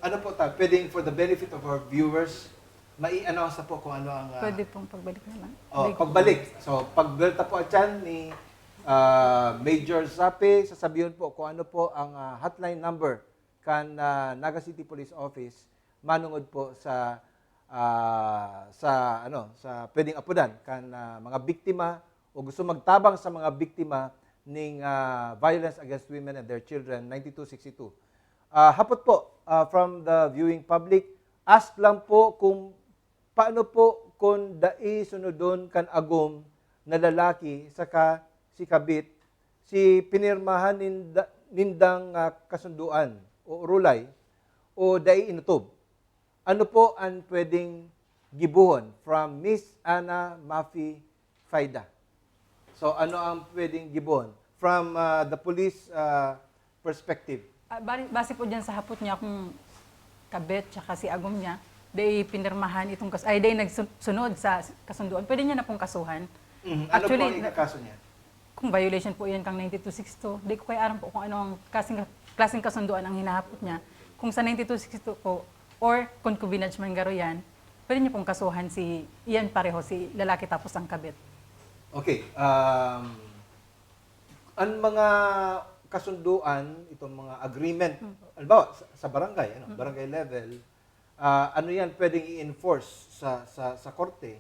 Ano po ta, pwedeng for the benefit of our viewers, mai-announce na po kung ano ang, ah, Pwede pong pagbalik na lang. Oh, Hindi ko pagbalik. So, pagbelta po atyan ni, ah, Major Zape, sasabihon po kung ano po ang, ah, hotline number kan, ah, Naga City Police Office manungod po sa, ah, sa, ano, sa pwedeng apodan kan, ah, mga biktima o gusto magtabang sa mga biktima ning, ah, violence against women and their children, ninety-two sixty-two. Ah, hapot po, ah, from the viewing public, ask lang po kung paano po kun dai sunodon kan agom na lalaki saka si kabit si pinirmahan ninda, nindang, ah, kasunduan o urulay o dai inutob? Ano po an pwedeng gibohon from Miss Ana Mafi Faida? So, ano ang pwedeng gibohon from, ah, the police, ah, perspective? Ah, bali, base po diyan sa hapot niya kung kabit tsaka si agom niya, dai pinirmahan itong kas-, ay, dai nagsun-, sunod sa kasunduan, pwede niya na pong kasuhan. Mhm. Ano Actually, po ang na- ikakaso niya? Kung violation po yan kang ninety-two sixty-two, di ko kaya aram po kung ano ang klaseng, klaseng kasunduan ang hinahapot niya. Kung sa ninety-two sixty-two po, or concubinage man garo yan, pwede niyo pong kasuhan si, iyan pareho, si lalaki tapos ang kabit. Okay, um, ang mga kasunduan, itong mga agreement, Mm. halimbawa, sa, sa barangay, ano, Mm. barangay level, ah, ano yan pwedeng i-enforce sa, sa, sa korte?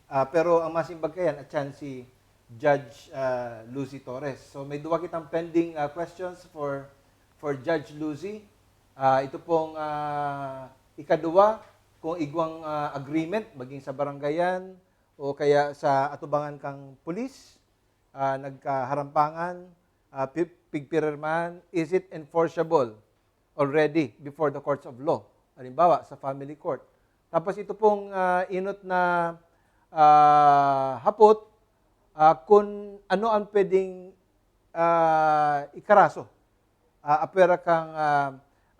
Ah, pero ang masimbag kayan, at yan si Judge, ah, Lucy Torres. So, may duwa kitang pending, ah, questions for, for Judge Lucy. Ah, ito pong, ah, ikaduwa, kung igwang, ah, agreement, maging sa barangayan o kaya sa atubangan kang pulis, ah, nagkaharampangan, ah, pi-, pigpirmahan, is it enforceable already before the courts of law? Halimbawa, sa family court. Tapos ito pong, ah, inot na, ah, hapot, ah, kung ano ang pwedeng, ah, ikaraso, ah, apwera kang, ah,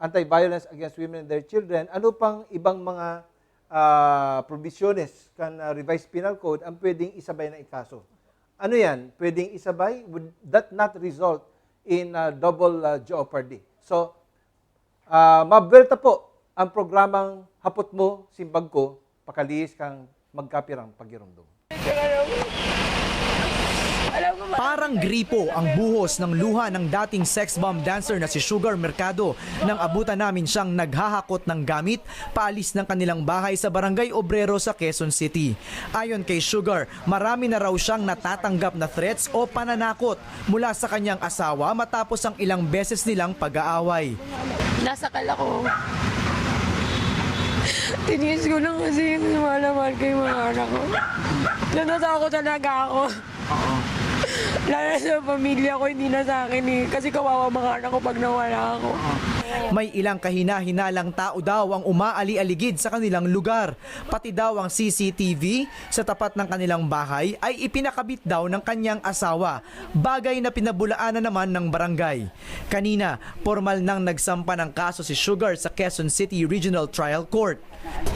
anti-violence against women and their children, ano pang ibang mga, ah, probisyones kan, ah, Revised Penal Code ang pwedeng isabay na ikaso? Ano yan? Pwedeng isabay? Would that not result in, ah, double, ah, jeopardy? So, ah, mabwelta po ang programang Hapot Mo, Simbag Ko, pakalihis kang magkapirang pagiromdom. Parang gripo ang buhos ng luha ng dating sex bomb dancer na si Sugar Mercado nang abutan namin siyang naghahakot ng gamit paalis ng kanilang bahay sa Barangay Obrero sa Quezon City. Ayon kay Sugar, marami na raw siyang natatanggap na threats o pananakot mula sa kanyang asawa matapos ang ilang beses nilang pag-aaway. Nasakal ako. Tiniis ko lang kasi yung mahal na mahal ko yung mga anak ko. Natatakot talaga ako. Lalo sa pamilya ko, hindi na sa akin eh. Kasi kawawa mga anak ko pag nawala ako. May ilang kahina-hinalang tao daw ang umaali-aligid sa kanilang lugar. Pati daw ang C C T V sa tapat ng kanilang bahay ay ipinakabit daw ng kanyang asawa, bagay na pinabulaan na naman ng barangay. Kanina, pormal nang nagsampa ng kaso si Sugar sa Quezon City Regional Trial Court.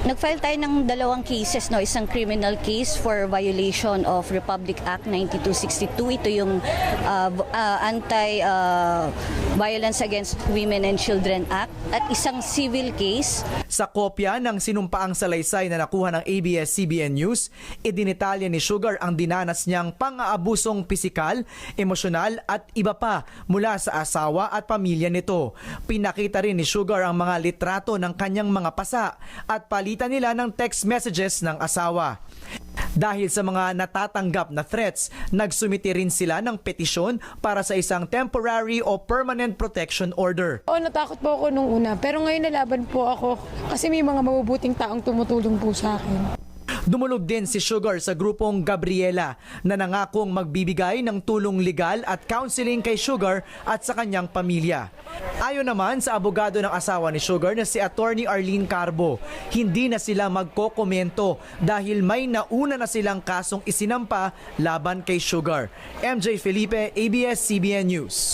Nag-file tayo ng dalawang cases, no, isang criminal case for violation of Republic Act ninety-two sixty-two. Ito yung uh, uh, Anti-Violence uh, Against Women and Children Act, at isang civil case. Sa kopya ng sinumpaang salaysay na nakuha ng A B S C B N News, idinitalya ni Sugar ang dinanas niyang pang-aabusong pisikal, emosyonal at iba pa mula sa asawa at pamilya nito. Pinakita rin ni Sugar ang mga litrato ng kanyang mga pasa at palitan nila ng text messages ng asawa. Dahil sa mga natatanggap na threats, nagsumite rin sila ng petisyon para sa isang temporary o permanent protection order. Oo, natakot po ako nung una, pero ngayon nalaban po ako kasi may mga mabubuting taong tumutulong po sa akin. Dumulog din si Sugar sa grupong Gabriela na nangakong magbibigay ng tulong legal at counseling kay Sugar at sa kanyang pamilya. Ayon naman sa abogado ng asawa ni Sugar na si Attorney Arlene Carbo, hindi na sila magkokomento dahil may nauna na silang kasong isinampa laban kay Sugar. M J Felipe, A B S C B N News.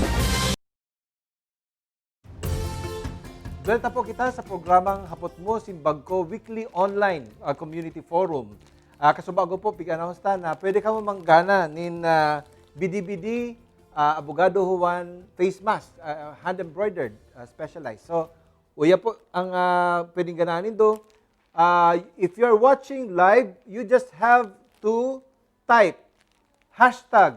Welta po kita sa programang Hapot Mo, Simbag Ko Weekly Online uh, Community Forum. Uh, kasubago po, pig-announce ta na pwede kamo manggana nin uh, bidi-bidi, uh, Abogado Juan face mask, uh, hand-embroidered, uh, specialized. So, uya po ang uh, pwedeng ganahan nindo. Uh, if you're watching live, you just have to type hashtag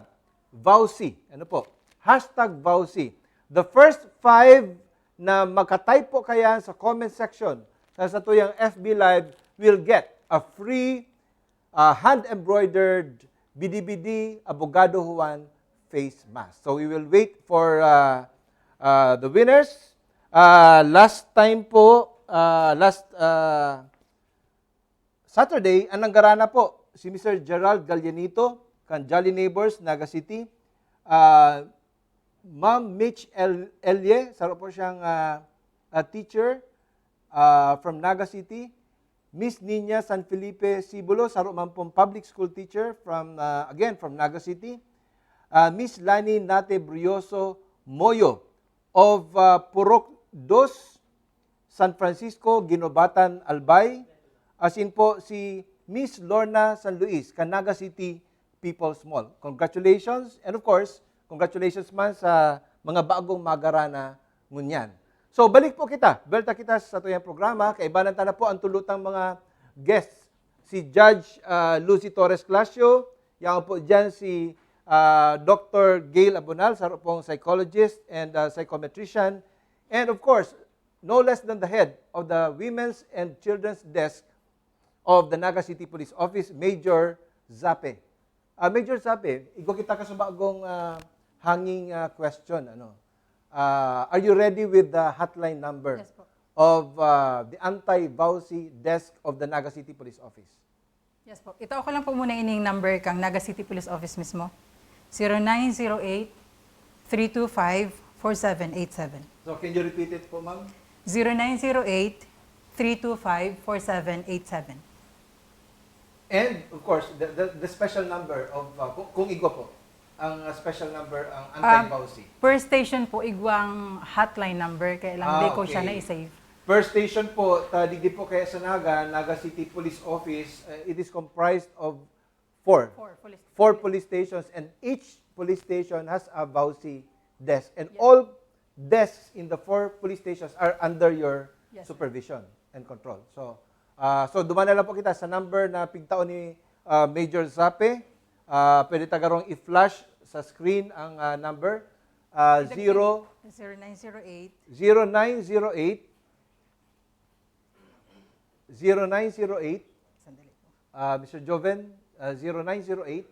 Vauci. Ano po? Hashtag Vauci. The first five na magka-type po kayan sa comment section sa satuyang F B Live will get a free uh, hand-embroidered bidi-bidi Abogado Juan face mask. So we will wait for uh, uh, the winners. Uh, last time po, uh, last uh, Saturday, ang nanggarana po si Mister Gerald Gallianito kan Jolly Neighbors, Naga City. Uh, Ma'am Mitch El Elye, saro po siyang uh, uh, teacher uh, from Naga City. Miss Nina San Felipe Sibulo, saro man pong public school teacher from, uh, again, from Naga City. Uh, Miss Lani Nate Brioso Moyo of uh, Purok Dos, San Francisco, Guinobatan, Albay. Asin po si Miss Lorna San Luis, kan Naga City People's Mall. Congratulations. And of course, congratulations man sa mga bagong magarana ngunyan. So, balik po kita. Belta kita sa tuyang programa. Kaibanan ta na po ang tulutang mga guests. Si Judge uh, Lucy Torres Clasio, yaon po dyan si uh, Doctor Gail Abonal, saro pong psychologist and uh, psychometrician. And of course, no less than the head of the Women's and Children's Desk of the Naga City Police Office, Major Zape. Uh, Major Zape, igwa kita ka sa bagong uh, hanging uh, question. Ano? Uh, are you ready with the hotline number Yes po. of uh, the Anti-Vauci Desk of the Naga City Police Office? Yes po. Itao ko lang po muna ining number kang Naga City Police Office mismo. zero nine zero eight, three two five, four seven eight seven. So, can you repeat it po, ma'am? zero nine zero eight, three two five, four seven eight seven. And, of course, the, the, the special number of, uh, kung, kung igwa po, ang, uh, special number ang Ah, anti-VAWC. Per station po, igwang hotline number, kaya lang Ah, di ko siya okay. na-save. Per station po, ta digdi po kaya sa Naga, Naga City Police Office, uh, it is comprised of four. Four police Four police stations, and each police station has a VAWC desk. And Yes. All desks in the four police stations are under your Yes, sir. Supervision and control. So, ah, so duman na lang po kita sa number na pigtao ni, ah, Major Zape. Ah, pwede ta garong i-flash sa screen ang, ah, number. Ah, Exactly. zero, Zero nine zero eight. zero nine zero eight, zero nine zero eight, Sandali po. ah, Mister Joven, ah, zero nine zero eight,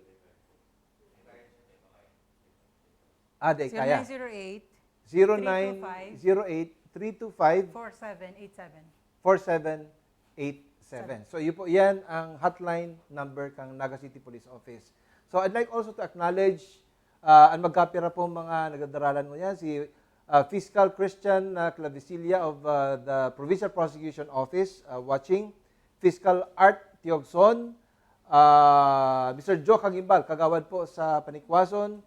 ah, di, kaya. Zero nine zero eight, Zero nine zero eight, three two five, four seven eight seven. four seven eight seven. So, yun po, yan ang hotline number kang Naga City Police Office. So, I'd like also to acknowledge, uh, ang magkapira po mga nagdadaralan mo yan, si, uh, Fiscal Christian, uh, Clavicilla of, uh, the Provincial Prosecution Office, uh, watching, Fiscal Art Tiogson, uh, Mister Joe Kagimbal, kagawad po sa Panikwason,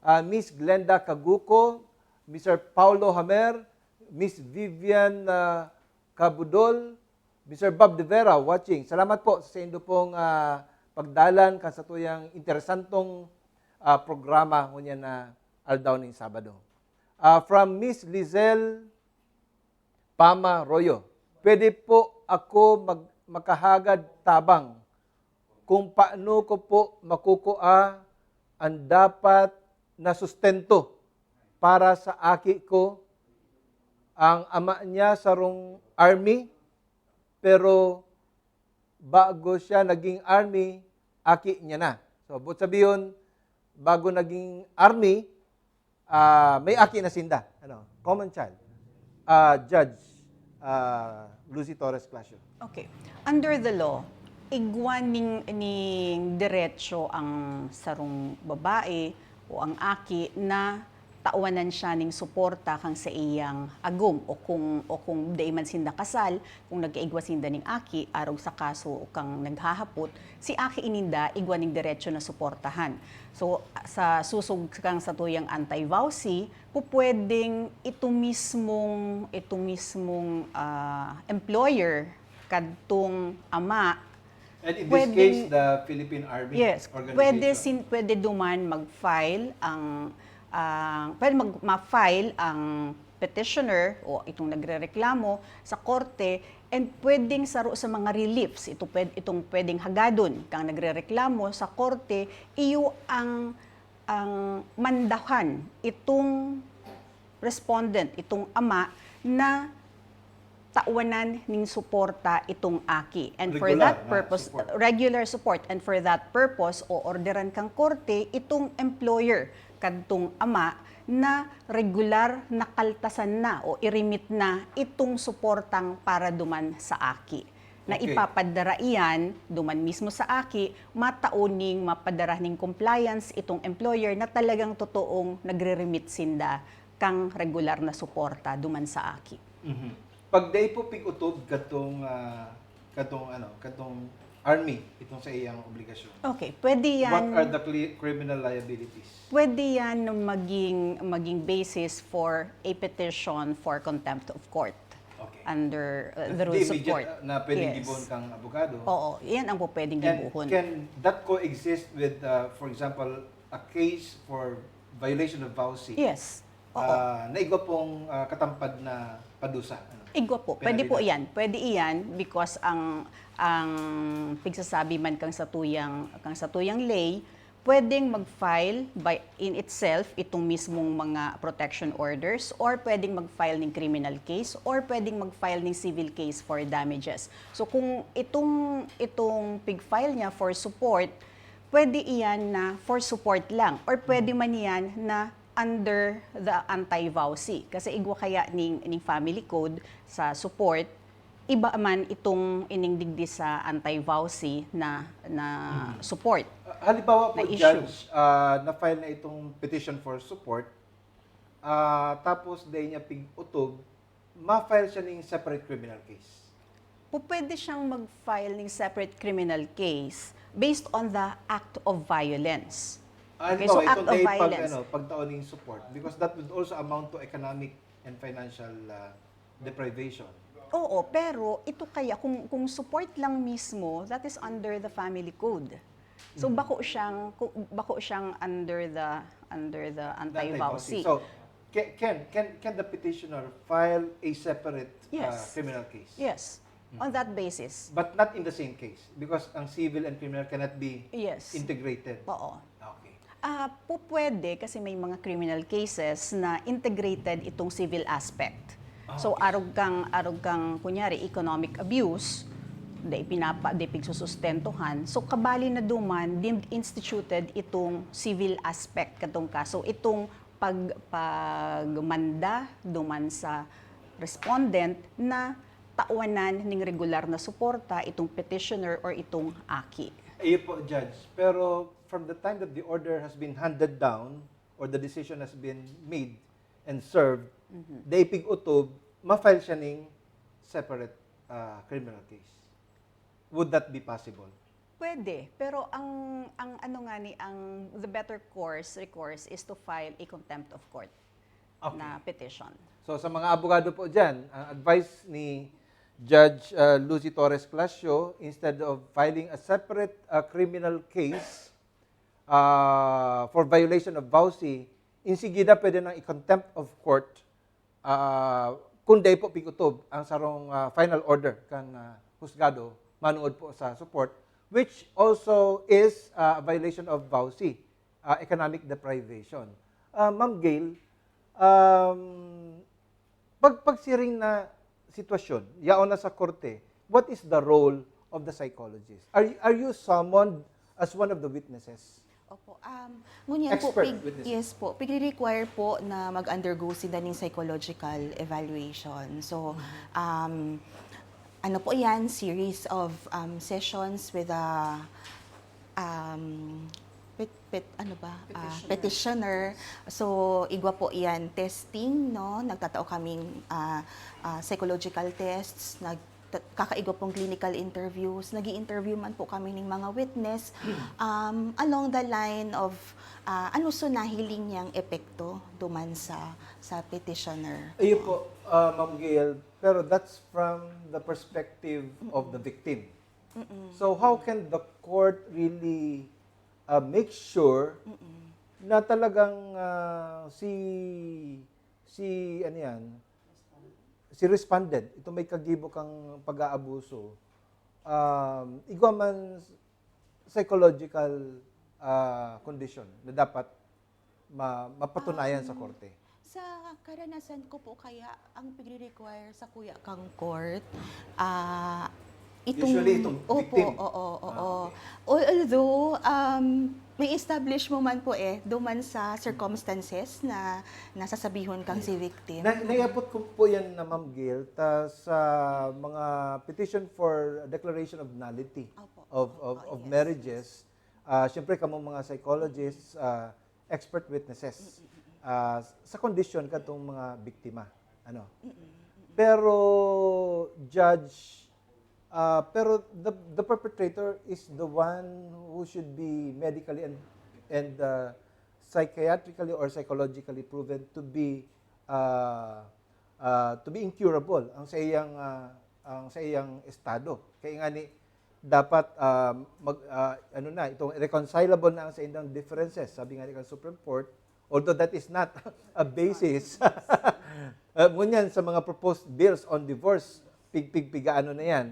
uh, Miss Glenda Kaguko, Mister Paulo Hamer, Miss Vivian, uh, Kabudol, Mister Bob De Vera watching. Salamat po sa indo pong, ah, pagdalan kan satuyang interesantong, ah, programa ngunyan na aldaw ning Sabado. Ah, from Miss Lizelle Pama Royo, pwede po ako mag-, makahagad tabang kung paano ko po makukua ang dapat na sustento para sa aki ko. Ang ama niya sarong army, pero bago siya naging army, aki niya na. So, buot sabihon, bago naging army, ah, may aki na sinda. Ano? Common child. Ah, Judge, ah, Lucy Torres Clasio. Okay. Under the law, igwa ning, ning derecho ang sarong babae o ang aki na tawanan siya ning suporta kang sa iyang agom o kung, o kung dai man sinda kasal, kung nagkaigwa sinda ning aki, arog sa kaso kang naghahapot, si aki ininda igwa ning derecho na suportahan. So, sa susog kang satuyang anti-VAWC, pupwedeng ito mismong, ito mismong, ah, employer kadtong ama, And in this Pwedeng- case, the Philippine Army Yes, Organization. Pwede sin pwede duman mag-file ang, ang pwede mag ma-file ang petitioner o itong nagrereklamo sa korte, and pwedeng saro sa mga reliefs ito pwed, itong pwedeng hagadon kang nagrereklamo sa korte, iyo ang ang mandahan itong respondent, itong ama, na tawanan ning suporta itong aki. And for Regular that na purpose, support. Regular support. And for that purpose, oorderan kang korte itong employer kadtong ama na regular na kaltasan na o i-remit na itong suportang para duman sa aki. Na Okay. Ipapadara iyan duman mismo sa aki, matao ning mapadara ning compliance itong employer na talagang totoong nagre-remit sinda kang regular na suporta duman sa aki. Mhm. Pag dai po pig-utob katong, ah, katong, ano, katong army, itong sa iyang obligasyon. Okay, pwede yan. What are the cli- criminal liabilities? Pwede yan na maging, maging basis for a petition for contempt of court Okay. under uh, the The rules of immediate, court. uh, na pwedeng Yes. gibohon kang abogado. Oo, yan ang po pwedeng And gibohon. Can that coexist with, uh, for example, a case for violation of VAWC? Yes. Oo. Ah, na igwa pong, ah, katampad na padusa. Ano? Igwa po. Pwede po Penalidad. Iyan. Pwede iyan because ang ang pigsasabi man kang satuyang kang satuyang ley, pwedeng mag-file by in itself itong mismong mga protection orders, or pwedeng mag-file ng criminal case, or pwedeng mag-file ng civil case for damages. So kung itong itong pig-file niya for support, pwede iyan na for support lang, or pwede man iyan na under the anti-VAWC. Kasi igwa kaya ning, ning family code sa support, iba man itong ining digdi sa anti-VAWC na, na support. Ah, halimbawa po, Na issue. Judge, ah, na-file na itong petition for support, ah, tapos dahil niya pig-utob, ma-file siya ng separate criminal case. Pupwede siyang mag-file ng separate criminal case based on the act of violence. Ah, Okay, halimbawa, so act itong of day pag, violence. Ano, pagtaon ng support, because that would also amount to economic and financial uh, deprivation. Oo, pero ito kaya, kung, kung support lang mismo, that is under the family code. So, bako siyang, ku- bako siyang under the under the anti-VAWC. So, can, can, can, can the petitioner file a separate uh, Yes. Criminal case? Yes. On that basis. But not in the same case, because ang civil and criminal cannot be Yes. Integrated. Oo. Okay. Ah, pupwede kasi may mga criminal cases na integrated itong civil aspect. So, Okay. Arog kang, arog kang, kunyari, economic abuse, di pinapa, di pigsusustentuhan. So, kabali na duman, deemed instituted itong civil aspect katong kaso. Itong pag, pagmanda duman sa respondent na tawanan ning regular na suporta itong petitioner or itong aki. Iyo po, Judge. Pero from the time that the order has been handed down or the decision has been made and served, dai pig-utob, ma-file siya ning separate uh, criminal case. Would that be possible? Pwede, pero ang ang ano nga ni ang the better course recourse is to file a contempt of court Okay. Na petition. So sa mga abogado po dyan, ang advice ni Judge uh, Lucy Torres Clasio, instead of filing a separate uh, criminal case uh, for violation of VAWC, insigida pwede nang i-contempt of court uh, kung dai po pig-utob ang sarong uh, final order kan uh, husgado manungod po sa support, which also is uh, a violation of VAWC, uh, economic deprivation. Uh, Ma'am Gail, um, pag pagsiring na sitwasyon, yaon na sa korte, what is the role of the psychologist? Are you, are you summoned as one of the witnesses? Opo. Um, ngunyan po, Expert pig, witness. Yes po, pigre-require po na mag-undergo sinda ning psychological evaluation. So, um, ano po yan, series of um, sessions with a um, pet, pet, ano ba? Ah, petitioner. So, igwa po yan, testing, no? Nagtatao kaming ah, ah, psychological tests, nag, kakaigwa pong clinical interviews, nag interview man po kami ng mga witness um, along the line of ah, ano so nahiling niyang epekto duman sa sa petitioner. Ayun po, uh, Ma'am Gail, pero that's from the perspective of the victim. So how can the court really uh, make sure na talagang uh, si si ano yan, si respondent, ito may kagibo kang pag-aabuso, um, igwa man psychological uh, condition na dapat ma- mapatunayan sa korte. Sa karanasan ko po kaya, ang pigre-require sa kuya kang court, ah, itong... Usually itong Opo, victim. Oo, oo. Ah, okay. Al- Although, um, may establish mo man po eh, duman sa circumstances na nasasabihon kang si victim. Na, naiabot ko po yan na Ma'am Gail ta sa mga petition for declaration of nullity Opo. of, of, Oh, of yes, marriages. Ah, Siyempre, kamo mga psychologists, ah, expert witnesses ah, sa kondisyon katong mga biktima. Ano? Pero, judge, ah, pero the, the perpetrator is the one who should be medically and, and uh, psychiatrically or psychologically proven to be uh, uh, to be incurable ang sa iyang uh, ang sa iyang estado. Kaya nga ni dapat uh, mag uh, ano na itong reconcilable na ang sa indang differences, sabi nga ni kan Supreme Court, although that is not a basis uh, ngunyan sa mga proposed bills on divorce, pigpigpigaano na yan,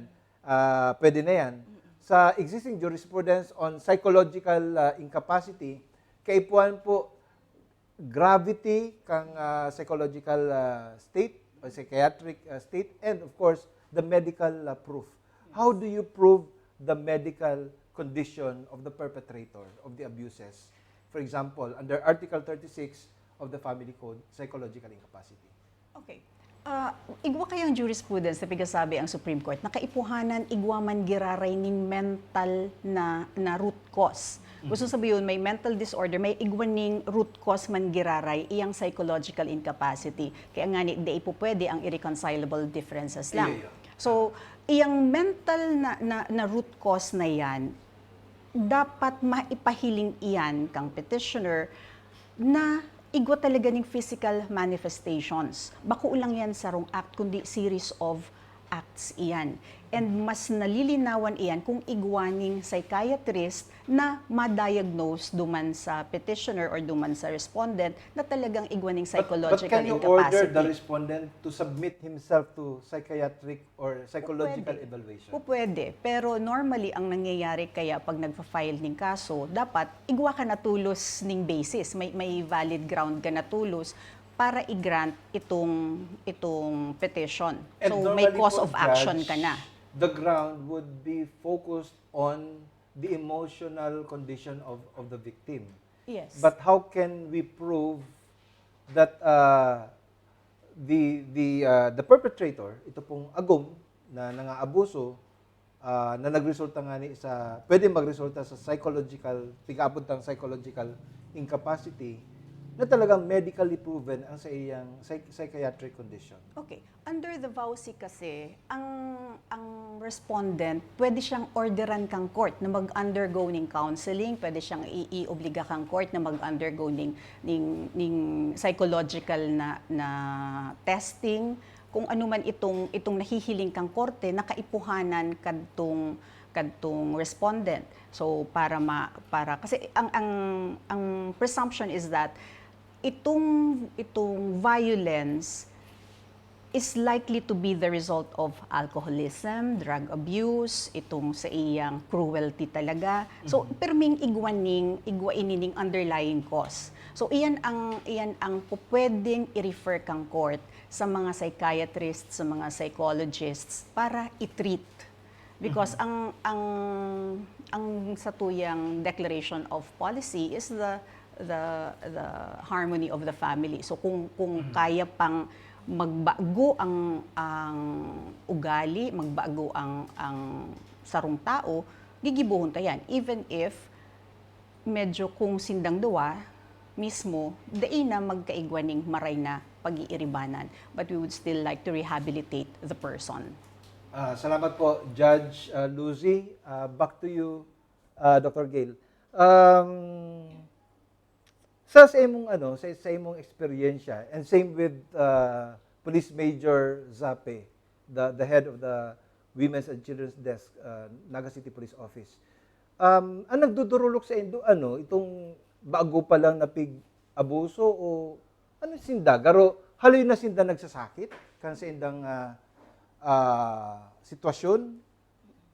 uh, pwede na yan. Sa existing jurisprudence on psychological uh, incapacity, kaipuhan po gravity kang uh, psychological uh, state o psychiatric uh, state, and of course the medical uh, proof. How do you prove the medical condition of the perpetrator of the abuses? For example, under Article thirty-six of the Family Code, psychological incapacity. Okay. Uh, igwa kayang jurisprudence na pigasabi ang Supreme Court na kaipuhanan igwa man giraray ning mental na, na root cause. Gusto sabihin, may mental disorder, may igwa ning root cause man giraray, iyang psychological incapacity. Kaya nga ni, di po pwede ang irreconcilable differences lang. Iya, iya. So, iyang mental na, na, na root cause na yan, dapat maipahiling iyan kang petitioner na igwa talaga ning physical manifestations. Bako lang yan sarong act, kundi series of acts iyan. And mas nalilinawan iyan kung igwa ning psychiatrist na ma-diagnose duman sa petitioner or duman sa respondent na talagang igwa ning But, but psychological can you order incapacity. The respondent to submit himself to psychiatric or psychological Pwede. Evaluation? Pu-, pwede. Pero normally, ang nangyayari kaya pag nagfa-file ning kaso, dapat igwa ka na tolos ning basis. May, may valid ground ka na tolos para i-grant itong, itong petition. And So, may normally cause po, of action Judge, ka na. The ground would be focused on the emotional condition of, of the victim. Yes. But how can we prove that uh, the the uh, the perpetrator, ito pong agom na nangaabuso, uh, na nagresulta nga ni sa, pwede magresulta sa psychological, pig-aabot ng psychological incapacity, na talagang medically proven ang sa iyang psych- psychiatric condition? Okay. Under the VAWC kasi, ang ang respondent, pwede siyang orderan kang court na mag-undergo ning counseling, pwede siyang i- iobliga kang court na mag-undergo ning, ning, ning psychological na, na testing, kung ano man itong, itong nahihiling kang korte na kaipuhanan kadtong, kadtong respondent. So, para ma, para, kasi ang, ang, ang presumption is that itong, itong violence is likely to be the result of alcoholism, drug abuse, itong sa iyang cruelty talaga. So, pirming igwa ning, igwa ini ning underlying cause. So, iyan ang, iyan ang pupwedeng i-refer kang court sa mga psychiatrists, sa mga psychologists para i-treat. Because ang ang ang satuyang declaration of policy is the the the harmony of the family. So kung kung kaya pang magbago ang ang ugali, magbago ang ang sarong tao, gigibohon ta yan, even if medyo kung sindang duwa mismo, dai na magkaigwa ning maray na pag-iiribanan, but we would still like to rehabilitate the person. Ah, salamat po, Judge uh, Lucy. Uh, back to you, uh, Doctor Gail. Um, sa sa imong ano, sa, sa imong eksperyensya, and same with uh, Police Major Zape, the the head of the Women's and Children's Desk, uh, Naga City Police Office. Um, ang nagdudurulok sa indo, ano, itong bago pa lang napig-abuso o ano sinda? Garo, haloy na sinda nagsasakit kan sa indang ah, ah, sitwasyon?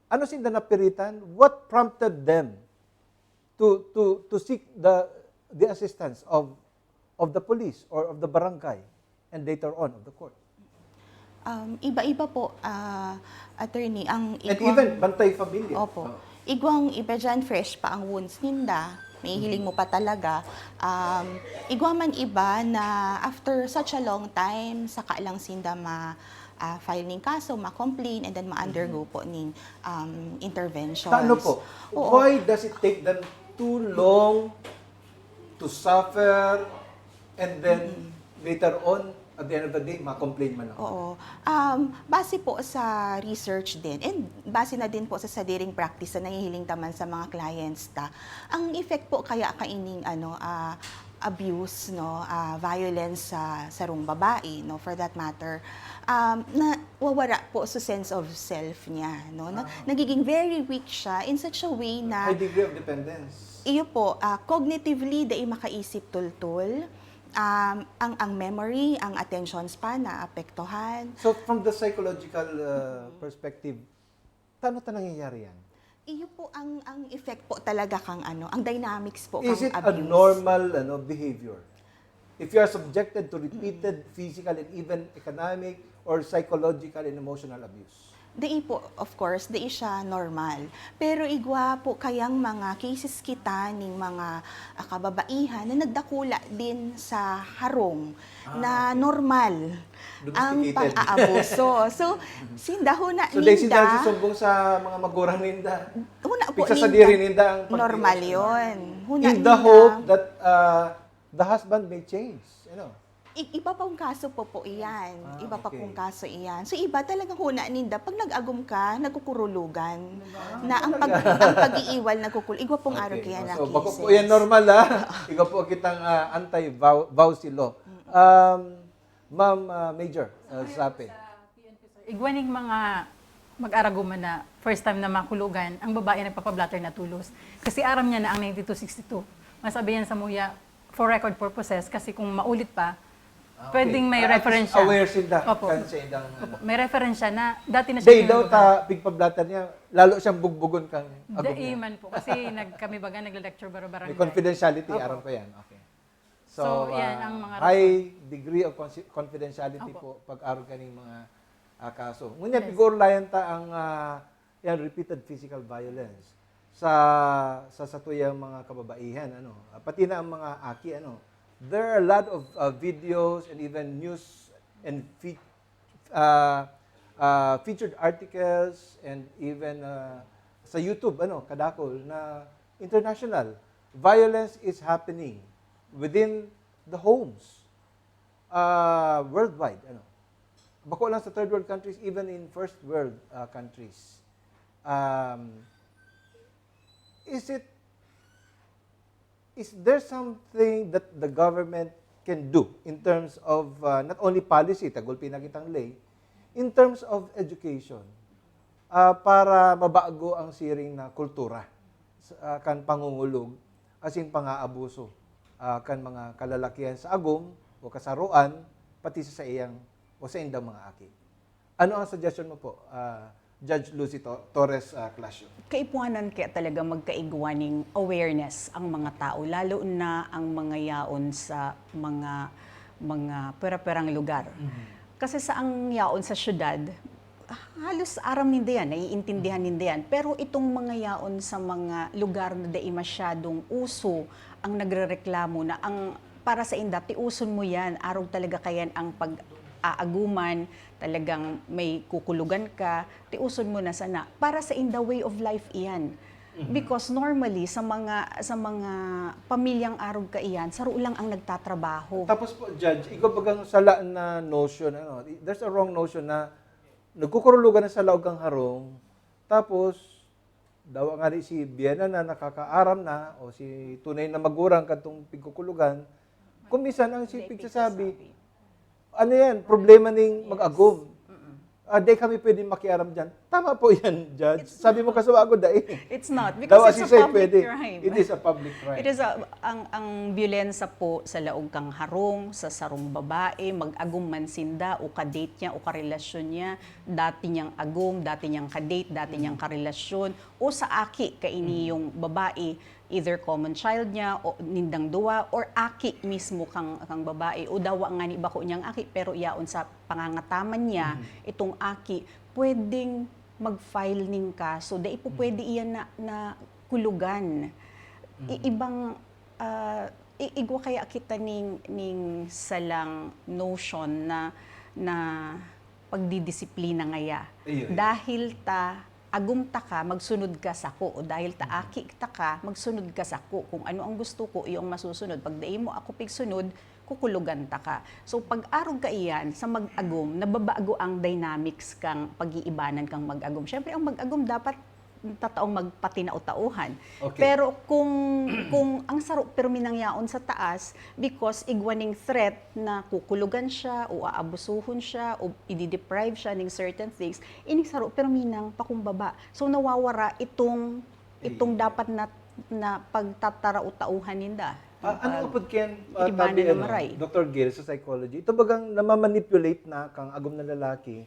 Ano sinda napiritan? What prompted them to to to seek the the assistance of of the police or of the barangay and later on of the court? Um, iba-iba po, ah, attorney, ang And igwang even bantay pamilya. Opo. Oh. Igwang iba dyan, fresh pa ang wounds ninda, nahihiling mo pa talaga. Um, igwa man iba na after such a long time, saka lang sinda ma, ah, file ning kaso, ma-complain, and then ma-undergo po ning um, interventions. Paano po? Oo. Why does it take them too long to suffer and then later on, at the end of the day, ma-complain man ako? Oo. Um, base po sa research din, and base na din po sa sadiring practice na nahihiling taman sa mga clients ta, ang effect po kaya kaining ano, ah, abuse, no, ah, violence sa sarong babae, no, for that matter, um, na wawara po sa sense of self niya, no, na, nagiging very weak siya in such a way na High degree of dependence. Iyo po, ah, cognitively, dai makaisip tultol. Um, ang, ang memory, ang attention span, naapektuhan. So from the psychological uh, perspective, paano ta nangyayari yan? Iyo po ang, ang effect po talaga kang ano, ang dynamics po Is kang it a abuse. Normal ano, behavior? If you are subjected to repeated physical and even economic or psychological and emotional abuse? Dai po, of course, dai siya normal. Pero igwa po kayang mga cases kita ning mga ah, kababaihan na nagdakula din sa harong na Ah, okay. Normal ang Domesticated. Pang-aabuso. So, sinda huna So, dahil sila ninda, susumbong sa mga magurang ninda, huna po pigsasadiri ninda, ninda ang pag- normal yon. Huna in the ninda. Hope that uh, the husband may change. You know? I- iba pang kaso po po iyan. Ah, Iba pa okay. pong kaso iyan. So iba talagang huna ninda, pag nag-agom ka, nagkukurulugan. Na ang, pag, ang pag-iiwal, nagkukul-, igwa pong araw Okay. kaya na So, bako cases. po yan normal, ha? Ikaw po kitang ah, anti-vowsy law. Um, Ma'am ah, Major, uh, Sape. Igwa ning mga mag-araguman na first time na makulugan, ang babae nagpapablatter na tulos. Kasi aram niya na ang ninety-two sixty-two. Masabi yan sa muya, for record purposes, kasi kung maulit pa, Ah, okay. pwedeng may Ah, at least reference siya. Aware sinda Opo. kan sa indang ano. Opo, may reference siya na dati na siya Day daw kinulugan. ta pigpablatter niya, lalo siyang bugbugon kang agom niya. Daiman po, kasi nag, kami baga nagla-lecture baro barangay. May confidentiality, Opo. aram ko yan. Okay. So, yan ah, ang mga high rason. degree of consi- confidentiality Opo. po pag-arog kaning mga ah, kaso. Ngunyan, Yes. pigurlayan ta ang ah, yan, repeated physical violence sa sa satuyang mga kababaihan, ano. Ah, pati na ang mga aki, ano. There are a lot of ah, videos and even news and fe- ah, ah, featured articles and even ah, sa YouTube, ano, kadakol na international violence is happening within the homes uh, worldwide, ano. Bako lang sa third world countries, even in first world uh, countries. Um, is it, is there something that the government can do in terms of uh, not only policy, tagulpi na kitang ley, in terms of education, uh, para mabago ang siring na kultura sa- uh, kan pangungulog asin pangaabuso uh, kan mga kalalakihan sa agom o kasaroan, pati sa saiyang o sa indang mga aki. Ano ang suggestion mo po, uh, Judge Lucy To- Torres uh, Clasio? Kaipuhanan kaya talaga magkaigwa ning awareness ang mga tao, lalo na ang mga yaon sa mga mga pera-perang lugar. Kasi sa ang yaon sa syudad, halos aram ninda yan, naiintindihan ninda yan. Pero itong mga yaon sa mga lugar na dai masyadong uso, ang nagrereklamo na ang para sa inda, tiuson mo yan, arog talaga kayan ang pag-aaguman, talagang may kukulugan ka, tiuson mo na sana. Para sa inda, way of life iyan. Because normally, sa mga sa mga pamilyang arog kaiyan, saro lang ang nagtatrabaho. Tapos po, Judge, ikaw bagang sala na notion, ano, there's a wrong notion na nagkukurulugan na sa laog kang harong, tapos dawa nga di si Biena na nakakaaram na o si tunay na magurang kadtong pigkukulugan, kung minsan ang si pigsasabi, ano yan, problema ning mag-agom. Ah, di kami pwede makiaram dyan. Tama po yan, Judge. Sabi mo kasi ako, dai. It's not, Dawa because it's si a Shay public pwede. Crime. It is a public crime. It is a, ang ang biyolensya po sa laog kang harong, sa sarong babae, mag-agom man sinda, o ka-date niya, o karelasyon niya, dati niyang agom, dati niyang ka-date, dati niyang karelasyon, o sa aki kaini yung babae, either common child niya o nindang duwa, or aki mismo kang kang babae, o dawa nga ni bako niyang aki pero yaon sa pangangataman niya itong aki, pwedeng mag-file ning kaso. Dai po pwede iyan na, na kulugan. I- ibang ah, i- igwa kaya kita ning ning salang notion na na pagdidisiplina ngaya. Iyo, iyo. Dahil ta agom ta ka, magsunod ka sako. O dahil ta aki ta ka, magsunod ka sako. Kung ano ang gusto ko, iyo ang masusunod. Pag dai mo ako pigsunod, kukulugan ta ka. So, pag arog ka iyan, sa mag-agom, nababago ang dynamics kang pag-iibanan kang mag-agom. Siyempre, ang mag-agom dapat tataong magpatinao-taohan. Okay. Pero kung kung ang saro pirmi nang yaon sa taas, because igwa ning threat na kukulugan siya o aabusuhon siya o i-deprive siya ning certain things, ining saro pirmi nang pakumbaba. So nawawara itong itong dapat na na pagtatarao-tauhan ninda. Ah, ano Pag- apod ken uh, iribanan tabi, na ano, maray. Doctor Gil, sa psychology? Ito bagang namamanipulate na kang agom na lalaki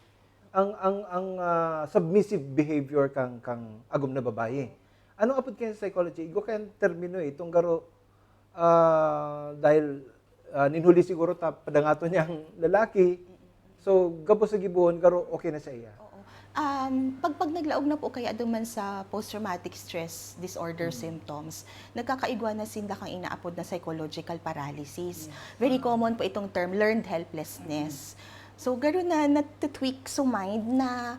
ang ang ang ah, submissive behavior kang kang agom na babayi. Ano apod ken sa psychology? Igo kayang termino eh, itong garo ah, dahil ah, ninhuli siguro ta padangaton niyang lalaki. So gabos sa gibohon garo okay na sa iya. Oo. Um, pag, pag naglaog na po kaya duman sa post-traumatic stress disorder symptoms, nagkakaigwa na sinda kang inaapod na psychological paralysis. Very common po itong term, learned helplessness. So, garo na nat-tweak so mind na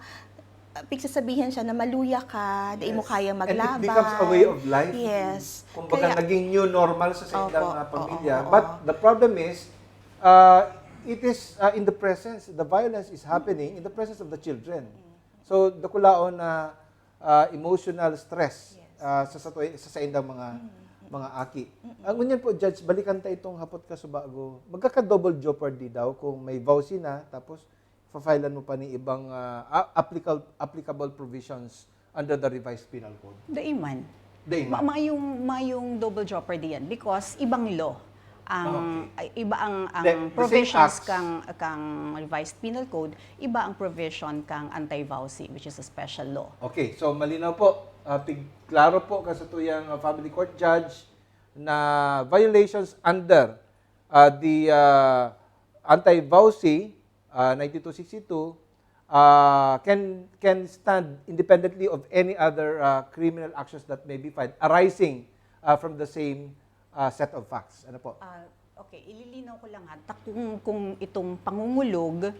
uh, pigsasabihan siya na maluya ka, dai mo Yes. kaya And it maglaban. becomes a way of life. Yes. Kumbaga, Kaya- naging new normal sa sa Opo, ilang mga oo, pamilya. oo. But the problem is, uh, It is uh, in the presence, the violence is happening in the presence of the children. So, dakulaon na uh, emotional stress Yes. uh, sa, sa, sa saindang mga mga aki. Ang ngunyan po, Judge, balikan ta itong hapot ka subago. Magkaka-double jeopardy daw kung may VAWC na, tapos fafilan mo pa ni ibang uh, a- applicable, applicable provisions under the Revised Penal Code. Dai man. Dai Ma- man. mayong, mayong double jeopardy yan because ibang law. Ang, Ah, ay, iba ang, ang The- the same provisions acts. kang, kang Revised Penal Code, iba ang provision kang anti-VAWC, which is a special law. Okay, so malinaw po. Uh, pig, klaro po ka sa tuyang uh, family court judge na violations under uh, the uh, anti-VAWC uh, ninety-two sixty-two uh, can can stand independently of any other uh, criminal actions that may be filed arising uh, from the same uh, set of facts. Ano po? Ah, okay, ililinaw ko lang ha. Ta- kung, kung itong pangungulog,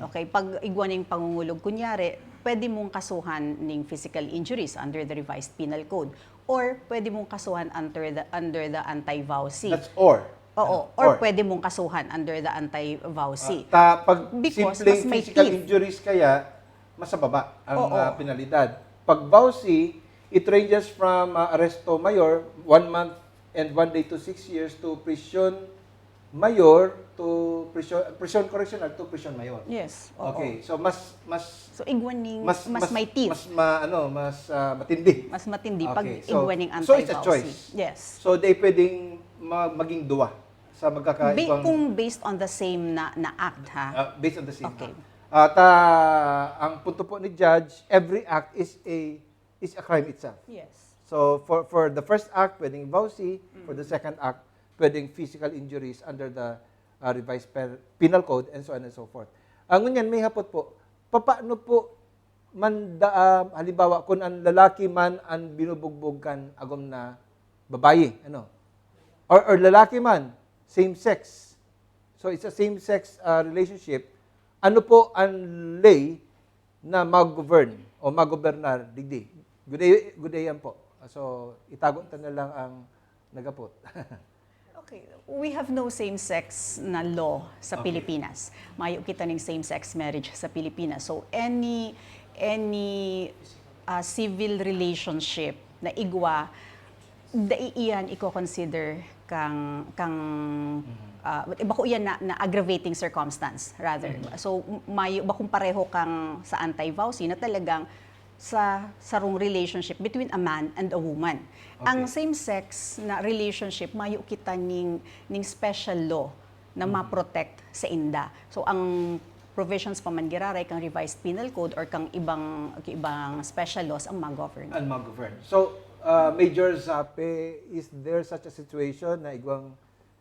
okay, pag igwa ning pangungulog, kunyari, pwede mong kasuhan ning physical injuries under the Revised Penal Code or pwede mong kasuhan under the under the anti-VAWC. That's or. Oo, Ano? Or pwede mong kasuhan under the anti-VAWC. Ah, ta, pag Because simpleng mas may physical teeth. Injuries kaya, mas mababa ang Oo. ah, penalidad. Pag VAWC, it ranges from ah, arresto mayor, one month and one day to six years to prison mayor to prison, prison correctional to prison mayor. Yes. Oo. Okay, so mas mas So igwa ning mas mas, may teeth. Mas ma, ano, mas ah, matindi. Mas matindi pag Okay, so- igwa ning so it's a anti-VAWC. choice. Yes. So they pwedeng ma- maging duwa sa Ba- magkakaibang kung based on the same na, na act ha. Ah, based on the same Okay. At ah, ang punto po ni Judge, every act is a is a crime itself. Yes. So for for the first act, pwedeng VAWC. For the second act, pwedeng physical injuries under the uh, revised pe- penal code and so on and so forth. Ang ngunyan, may hapot po, papaano po man da, ah, halimbawa, kung ang lalaki man ang binubugbog kan agom na babayi, ano? Or, or lalaki man, same sex. So it's a same sex uh, relationship. Ano po ang ley na mag-govern o magobernar digdi? Good day, good day yan po. So itago ta na lang ang nagapot. Okay, we have no same-sex na law sa Okay. Pilipinas. Mayo kita ning same-sex marriage sa Pilipinas. So any any ah, civil relationship na igwa, dai iyan iko-consider kang kang ah, bako iyan na, na aggravating circumstance rather. So m- mayo bakong pareho kang sa anti-VAWC na talagang sa sarong relationship between a man and a woman. Ang Okay. Same-sex na relationship, mayo kita ning, ning special law na ma-protect sa inda. So, ang provisions pa man giraray kang Revised Penal Code or kang ibang ibang special laws ang ma-govern. Ang ma-govern. So, uh, Major Zape, is there such a situation na igwang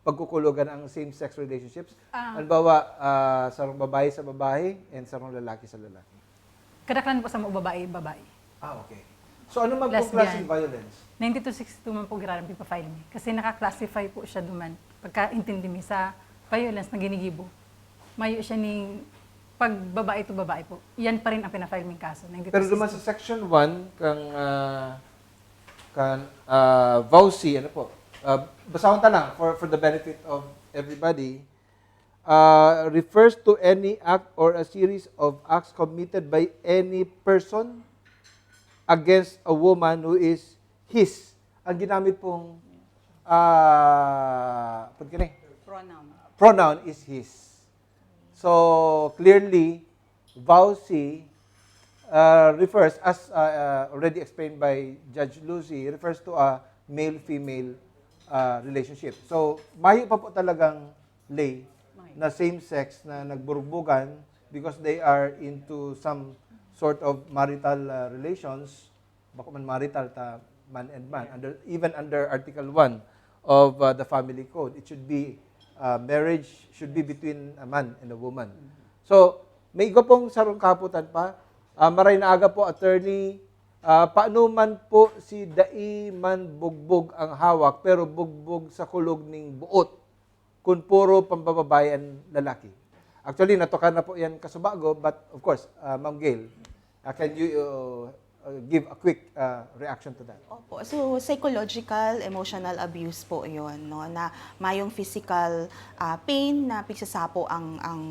pagkukulogan ang same-sex relationships? Ah. Halimbawa, uh, sarong babae sa babae and sarong lalaki sa lalaki. Kadaklan po sa mga babae, babae. Ah, okay. So, ano man pong Lesbian. klaseng violence? Ninety-two sixty-two man po giraran pipafile mi. Kasi naka-classify po siya duman. Pagkaintindi mi sa violence na ginigibo. Mayo siya ning pag babae to babae po. Yan pa rin ang pinafile ming kaso. ninety-two Pero duman sa section one, kang, ah, kang ah, VAWC, ano po? Ah, basahon ta lang for, for the benefit of everybody. Ah, refers to any act or a series of acts committed by any person against a woman who is his. Ang ginamit pong ah, pag gini, Pronoun. pronoun is his. So, clearly, VAWC uh, refers, as uh, uh, already explained by Judge Lucy, refers to a male-female uh, relationship. So, mayo pa po talagang lay na same-sex na nagburugbugan because they are into some sort of marital uh, relations, bako man marital ta man and man, under, even under Article one of uh, the Family Code, it should be, uh, marriage should be between a man and a woman. So, may igo pong sarong kahapotan pa. Uh, maray na aga po, attorney, uh, paano man po si dai man bugbog ang hawak pero bugbog sa kulog ning buot? Kung puro pambababae ang lalaki. Actually, natukan na po yan kasubago, but of course, uh, Ma'am Gail, uh, can you uh, uh, give a quick uh, reaction to that. Opo. So, psychological, emotional abuse po yon, no? Na mayong physical ah, pain na pigsasapo ang, ang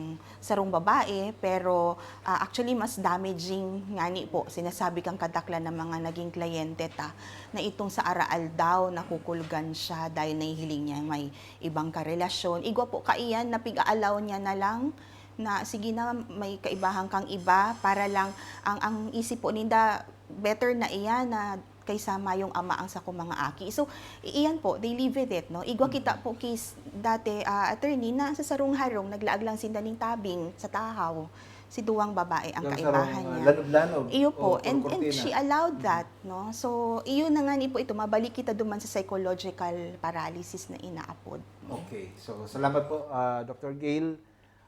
sarong babae, pero ah, actually mas damaging ngani po, sinasabi kang kadaklan ng mga naging kliyente ta, na itong sa araal daw nakukulgan siya dahil nahihiling niya may ibang karelasyon. Igwa po kaiyan na pig-aalaw niya na lang na sige na may kaibahan kang iba para lang ang, ang isip po ninda better na iyan na kaysa mayong ama ang sakong mga aki. So, iyan po, they live with it, no? Igwa kita po kis dati, ah, attorney, na sa sarong harong, naglaag lang sinda ning tabing sa tahaw. Si duwang babae ang Yung kaibahan sarong, ah, niya. lanob-lanob Iyo o po, and, and kurkurtina. She allowed that, no? So, iyo na nga ni po ito, mabalik kita duman sa psychological paralysis na inaapod. Okay. So, salamat po, ah, Doctor Gail.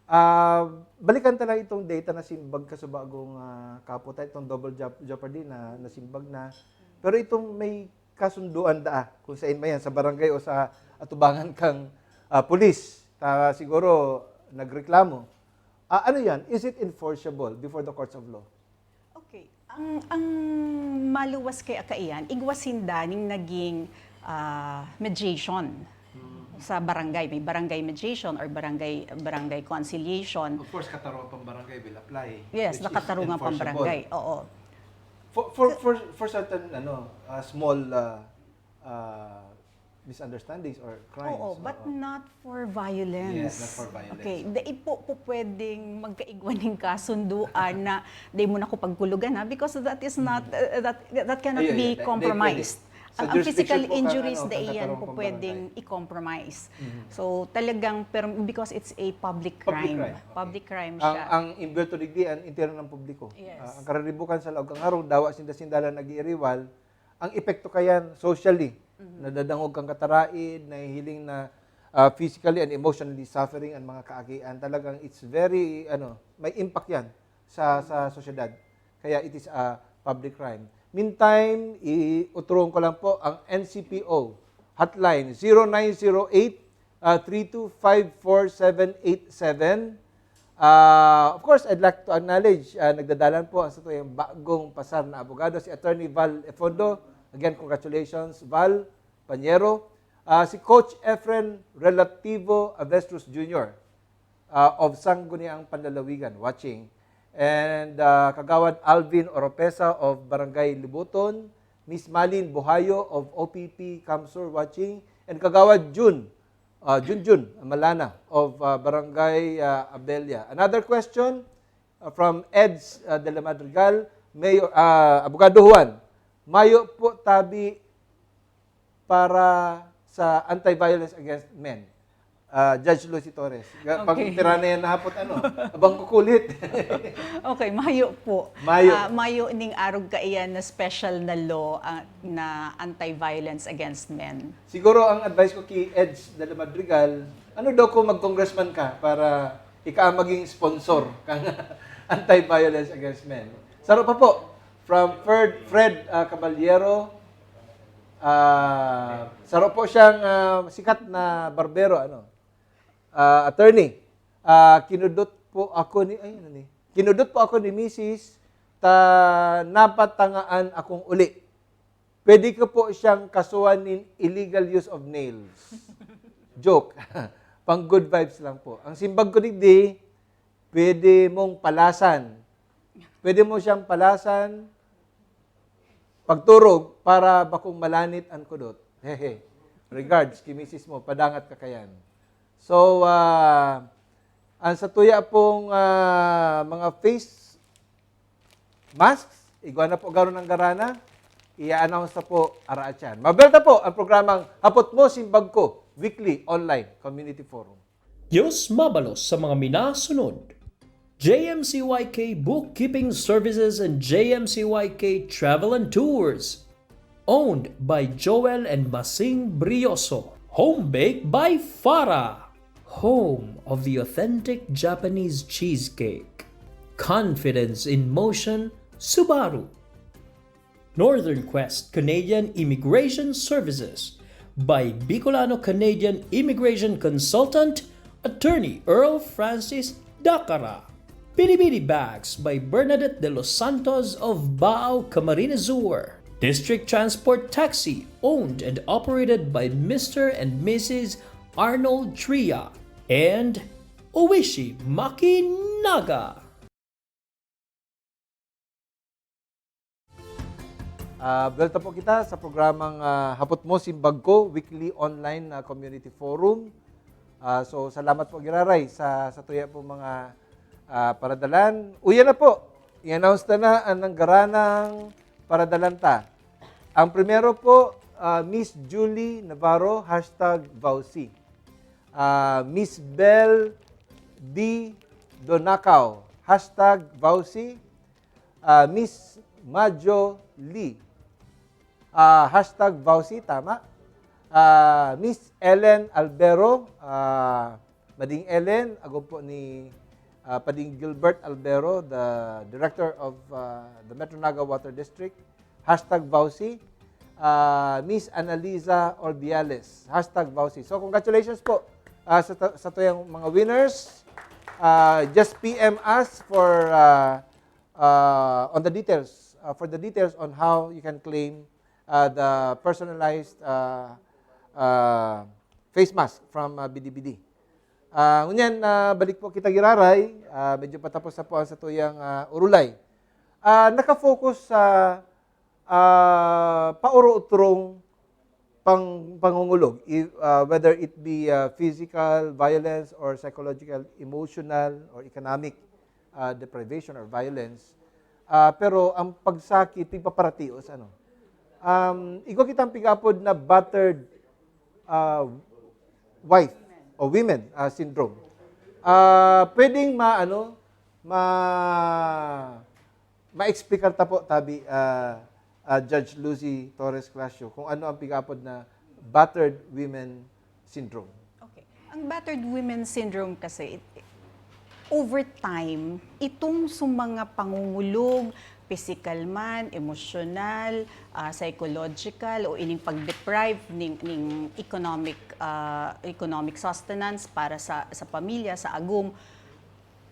Ah, balikan ta lang itong data na simbag ka sa bagong ah, kaputan, itong double jeop- jeopardy na nasimbag na. Pero itong may kasunduan daa, kung saan man yan, sa barangay o sa atubangan kang ah, pulis, ta siguro nagreklamo. Ah, ano yan? Is it enforceable before the courts of law? Okay. Ang, ang maluwas kay akaiyan, igwa sinda ning naging ah, mediation sa barangay. May barangay mediation or barangay barangay conciliation. Of course, katarungan pang barangay will apply. Yes, which is nakatarungan pang enforceable. Barangay. Oo. For, for, for, for certain ano, uh, small uh, uh, misunderstandings or crimes. Oo, but oo. Not for violence. Yes, not for violence. Okay, dai po, po pwedeng magkaigwa ning kasunduan na di mo na ko pagkulugan ha, because that is not, uh, that, that cannot Ayun, be ayun, dai- dai compromised. pwede. Sa Ang, ang physical jurisdiction po injuries, ng, ano, dai yan katatarong po pang pwedeng barangay. I-compromise. Mhm. So talagang, pero because it's a public Public crime. crime, okay. Public crime Ang, siya. Ang inverto digdi, ang interno ng publiko. Yes. Ah, ang kararibukan sa laog kang harong, dawa sinda-sindalan nag-iiriwal, ang epekto kayan socially, Mhm. nadadangog kang kataraid, nahihiling na ah, physically and emotionally suffering ang mga kaagian. Talagang it's very, ano, may impact yan sa, sa sosyedad. Kaya it is a public crime. Meantime, iuturon ko lang po ang N C P O hotline, zero nine zero eight, ah, three two five four seven eight seven. Ah, of course, I'd like to acknowledge, ah, nagdadalan po ang satuyang bagong pasar na abogado, si Attorney Val Efondo. Again, congratulations, Val Panyero. Ah, si Coach Efren Relativo Avestruz Junior, ah, of Sangguniang Panlalawigan, watching. And ah, Kagawad Alvin Oropesa of Barangay Libuton, Miss Malin Buhayo of O P P Kamsur, watching. And Kagawad Jun, ah, Junjun Malana of ah, Barangay ah, Abella. Another question uh, from Eds uh, de la Madrigal, Mayor, ah, Abogado Juan, mayo po tabi para sa anti-violence against men. Ah, Judge Lucy Torres. Ga- Pag Okay. pira na yan nahapot, ano? Abang kukulit. Okay, mayo po. Mayo. Ah, mayo ning arog kaiyan na special na law ah, na anti-violence against men. Siguro ang advice ko kay Eds de la Madrigal, ano daw kung mag-congressman ka para ika ang maging sponsor kang anti-violence against men? Saro pa po, from Fred, Fred ah, Caballero, ah, saro po siyang ah, sikat na barbero, ano? Ah, attorney, ah, kinudot po ako ni, ay, ano ni? Kinudot po ako ni misis, ta napatangaan akong uli. Pwede ko po siyang kasuhan nin illegal use of nails. Joke. Pang good vibes lang po. Ang simbag ko digdi, pwede mong palasan. Pwede mo siyang palasan, pagturog para bakong malanit an kudot. Hehe. Regards, ki misis mo, padangat ka kayan. So, ah, ang satuya pong ah, mga face masks, igwa na po garo ng garana, i-announce na po araatyan. Mabelta po ang programang Hapot Mo, Simbag Ko, weekly online community forum. Diyos mabalos sa mga minasunod. J M C Y K Bookkeeping Services and J M C Y K Travel and Tours. Owned by Joel and Masing Brioso. Home baked by Farah. Home of the authentic Japanese cheesecake. Confidence in motion, Subaru. Northern Quest Canadian Immigration Services by Bicolano Canadian Immigration Consultant, Attorney Earl Francis Dacara. Bidi Bidi Bags by Bernadette de los Santos of Bao, Camarines Sur. District Transport Taxi, owned and operated by Mister and Missus Arnold Tria. And Oishi Maki Naga. Ah, welcome po kita sa programang ah, Hapot Mo, Simbag Ko, weekly online na community forum. Ah, so, salamat po, Giraray, sa, sa tuya po mga ah, paradalan. Uya na po, i-announce na na ang nanggaranang paradalan ta. Ang primero po, ah, Miss Julie Navarro, hashtag Vauci. Ah, Miss Belle D. Donacao, hashtag Vauci. Ah, Miss Majo Lee, ah, hashtag Vauci, tama. Ah, Miss Ellen Albero, ah, Mading Ellen, agom po ni ah, Pading Gilbert Albero, the director of ah, the Metro Naga Water District, hashtag Vauci. Ah, Miss Analiza Orbiales, hashtag Vauci. So, congratulations po ah, sa, ta- sa tuyang mga winners. Ah, just P M us for ah, uh, on the details, uh, for the details on how you can claim uh, the personalized uh, uh, face mask from uh, B D B D. Uh, ngunyan, uh, balik po kita, Giraray. Uh, medyo patapos na po ang satuyang uh, urulay. Uh, nakafocus sa uh, pauro-utrong pang, pangungulog, i- uh, whether it be uh, physical violence or psychological, emotional, or economic uh, deprivation or violence. Uh, pero ang pagsakit, tigpaparatios, ano? Um, igwa kitang pigapod na battered uh, wife o women uh, syndrome. Uh, pwedeng ma, ano, ma, ma-explicar ta po, tabi, uh, uh, Judge Lucy Torres Clasio, kung ano ang pigapod na battered women syndrome. Okay. Ang battered women syndrome kasi, it- over time, itong sa mga pangungulog, physical man, emosyonal, ah, psychological, o ining pag-deprive ning, ning economic, ah, economic sustenance para sa, sa pamilya, sa agom,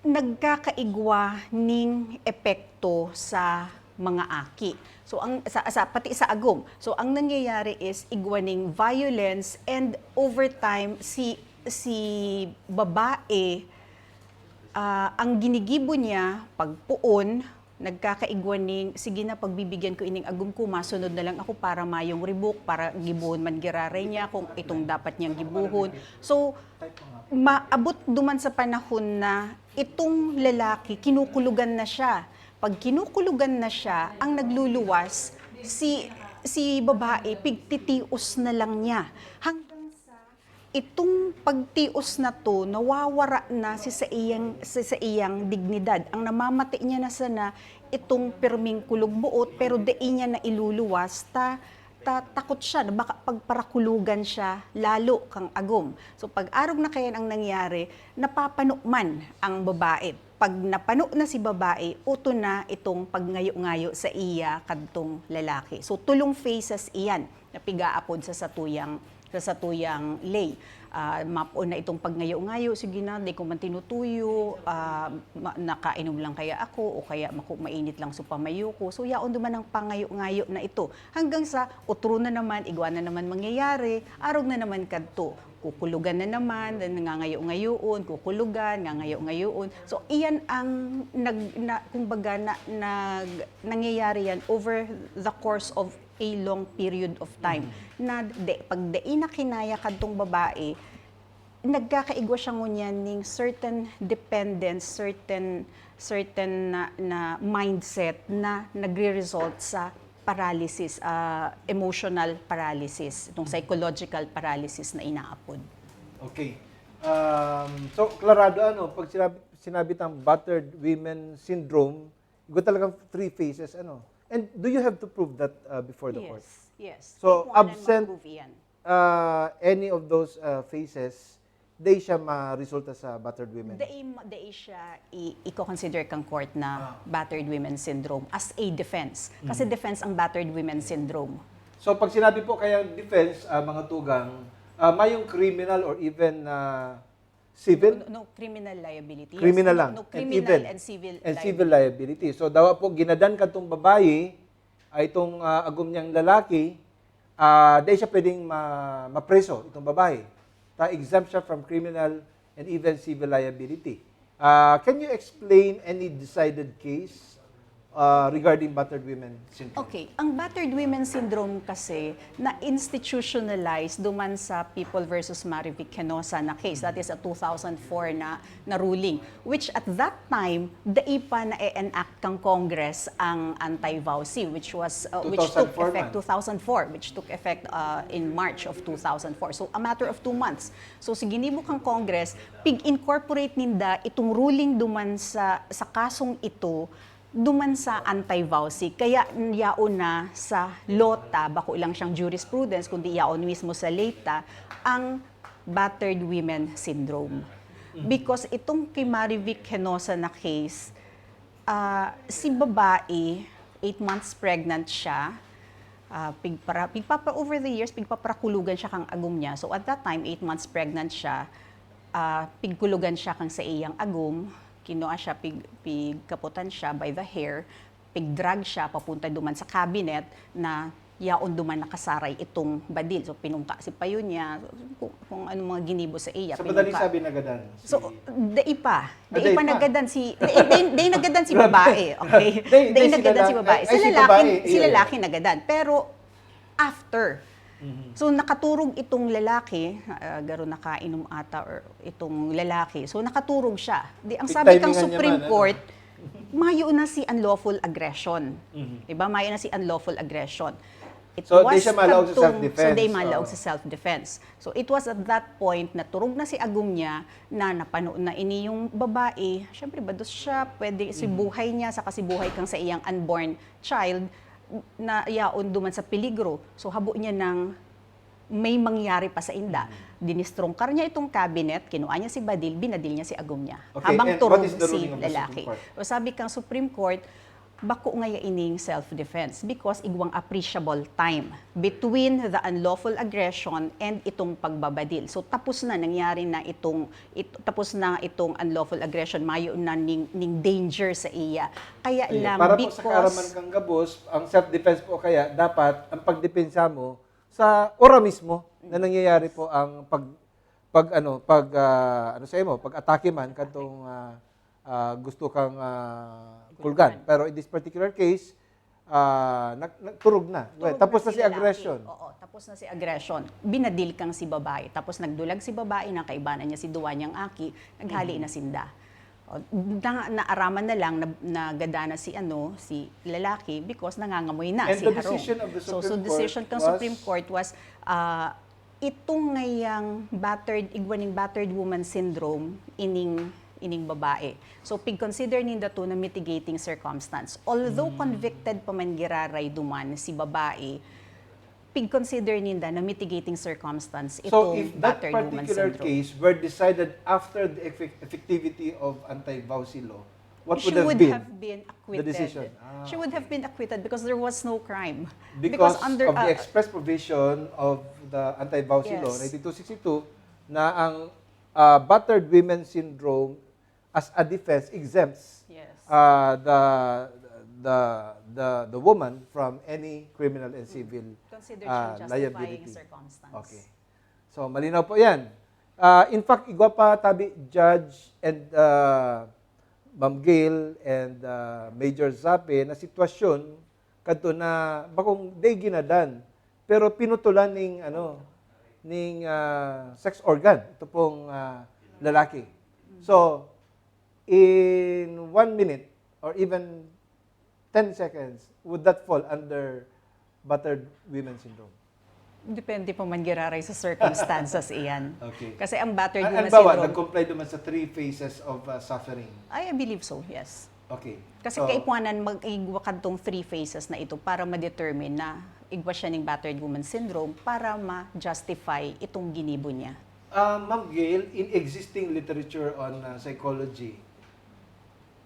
nagkakaigwa ning epekto sa mga aki. So ang sa, sa pati sa agom. So ang nangyayari is igwa ning violence and over time si si babae ah, ang ginigibo niya pagpoon nagkakaigwa ning sige na pagbibigyan ko ining agom ko masunod na lang ako para mayong ribok para gibohon man giraray niya kung itong dapat niyang gibohon. So maabot duman sa panahon na itong lalaki, kinukulugan na siya. Pag kinukulugan na siya, ang nagluluwas, si, si babae, pigtitios na lang niya. Hanggang sa itong pagtios na to, nawawara na si sa iyang, si sa iyang dignidad. Ang namamati niya na sana, itong pirming kulog buot, pero dai niya na iluluwas, ta, ta, takot siya na baka pagparakulugan siya lalo kang agom. So pag arog na kayan ang nangyari, napapano man ang babae. Pag napano na si babae, uto na itong pagngayo-ngayo sa iya kadtong lalaki. So tulong phases iyan na pigaapod sa satuyang sa satuyang lay. Ah, mapoon na itong pagngayo-ngayo, sige na, di ko man tinutuyo, ah, ma- nakainom lang kaya ako, o kaya maku- mainit lang sa pamayo ko. So yaon duman ang pangayo-ngayo na ito. Hanggang sa utro na naman, igwa na naman mangyayari, arog na naman kadto. Kukulugan na naman, nangangayo-ngayoon, kukulugan, ngangayo-ngayoon. So iyan ang nag, na, kumbaga na, nag, nangyayari yan over the course of a long period of time na de, pag dai na kinaya kadtong babae, nagkakaigwa siya ngunyan ning certain dependence, certain certain na, na mindset na nagre-result sa paralysis, ah, emotional paralysis, itong psychological paralysis na inaapod. Okay. Um, so, klarado ano, pag sinabi, sinabi tang battered women syndrome, igo talagang three phases, ano? And do you have to prove that uh, before the court? Yes, yes. So, Kaipuhan absent mag-prove iyan. uh, any of those uh, phases, di siya ma-resulta sa battered women? Dai, dai siya i- i-consider kang court na battered women syndrome as a defense. Kasi defense ang battered women syndrome. So pag sinabi po kayang defense, ah, mga tugang, ah, mayong criminal or even ah, Civil? No, no criminal liability. Yes, Criminal no, lang. No And criminal civil. and civil And liability. Civil liability. So, dawa po, ginadan kadtong babayi, ay itong ah, agom niyang lalaki, ah, dahil siya pwedeng ma- mapreso, itong babae. Ta exempt siya from criminal and even civil liability. Ah, can you explain any decided case uh, regarding battered women syndrome? Okay, ang battered women syndrome kasi na-institutionalize duman sa People versus Marivic Henosa na case. That is a two thousand four na, na ruling, which at that time, dai pa na-enact kang Congress ang anti-VAWC, which was uh, which took two thousand four effect man. two thousand four, which took effect uh, in March of two thousand four. So a matter of two months. So si ginibo kang Congress, pig-incorporate ninda itong ruling duman sa sa kasong ito duman sa anti-VAWC. Kaya yaon na sa law ta, bako lang siyang jurisprudence, kundi yaon mismo sa ley ta, ang battered women syndrome. Because itong kay Marivic Henosa na case, ah, si babae, eight months pregnant siya, ah, pigpara, pigpapa, over the years, pigpaparakulugan siya kang agom niya. So at that time, eight months pregnant siya, ah, pigkulugan siya kang sa iyang agom, kinua siya, pig, pigkaputan siya by the hair, pigdrag siya papunta duman sa cabinet na yaon duman nakasaray itong badil. So, pinungka si payo niya, kung, kung anong mga ginibo sa iya, Sa madaling pinungka. sabi, nagadan. So, Si- dai pa. Ah, Dai dai pa pa. nagadan si, dai, dai, dai nagadan si babae, okay? Dai, Dai dai si nagadan si lala- babae. ay, Si ay, si lalaki, babae, si iyo, lalaki nagadan. Pero, after. Mhm. So, nakaturog itong lalaki, ah, garo nakainom ata or itong lalaki. So, nakaturog siya. Di, ang Big sabi kang timingan niya Supreme man, ano? Court, mayo na si unlawful aggression. Mhm. Diba? Mayo na si unlawful aggression. It So, was di siya malaog sa kadtong- self-defense. So, di malaog Oo. sa self-defense. So, it was at that point na turog na si agom niya na napano na ini yung babae. Siyempre, bados siya, pwede si Mhm. buhay niya, saka si buhay kang sa iyang unborn child, na yaon duman sa peligro. So, habo niya nang may mangyari pa sa inda. Mhm. Dinistrongkar niya itong cabinet, kinua niya si Badil, binadil niya si agom niya. Okay, Habang and turog what is the si ruling of the lalaki. Supreme Court? O sabi kang Supreme Court, bako ngaya ining self-defense because igwang appreciable time between the unlawful aggression and itong pagbabadil. So, tapos na, nangyari na itong, it, tapos na itong unlawful aggression, mayo na ning, ning danger sa iya. Kaya Ayun, lang, para po because... sa kaaraman kang gabos, ang self-defense po kaya dapat ang pagdepensa mo sa ora mismo na nangyayari po ang pag pag ano, pag ah, ano sa imo, pag-atake man kadtong ah, ah, gusto kang ah, kulgan. Pero in this particular case, ah, nag- nagturog na. Well, Turog tapos na na si si lalaki. Aggression. Oo, tapos na si aggression. Binadil kang si babae. Tapos nagdulag si babae, nakaibanan niya si duwa niyang aki, naghali Mhm. na sinda. O, na, naaraman na lang na, na gada na si ano, si lalaki because nangangamoy na And si the harong. decision of the So, so Supreme decision Court kang was Supreme Court was ah, itong ngayang battered, igwa ning battered woman syndrome ining ining babae. So, pig-consider ninda to na mitigating circumstance. Although Hmm. convicted pa man giraray duman si babae, pig-consider ninda na mitigating circumstance So itong if that battered woman particular syndrome. Case were decided after the effect- effectivity of anti-VAWC law, what She would have would been have been the acquitted. Decision? Ah, She would have been acquitted because there was no crime. Because, under of the uh, express provision of the anti-VAWC law, Yes. ninety-two sixty-two, na ang uh, battered women syndrome as a defense exempts Yes. uh, the the the the woman from any criminal and civil Considered ah, siyang justifying liability. Circumstance. Okay. So, malinaw po yan. Ah, in fact, igwa pa tabi, Judge and ah, Ma'am Gail and ah, Major Zape, na sitwasyon kadto na bakong day ginadan, pero pinutulan ning ano, ning ah, sex organ, ito pong ah, lalaki. So, in one minute or even ten seconds, would that fall under battered women syndrome? Depende pa man giraray sa circumstances iyan. Okay. Kasi ang battered An- woman halimbawa, syndrome, nag-comply naman sa three phases of uh, suffering. I believe so, yes. Okay. Kasi So, kaipuanan mag-igwa kadtong three phases na ito para ma-determine na igwa siya ning battered woman syndrome para ma-justify itong ginibo niya. Uh, Ma'am Gail, in existing literature on uh, psychology,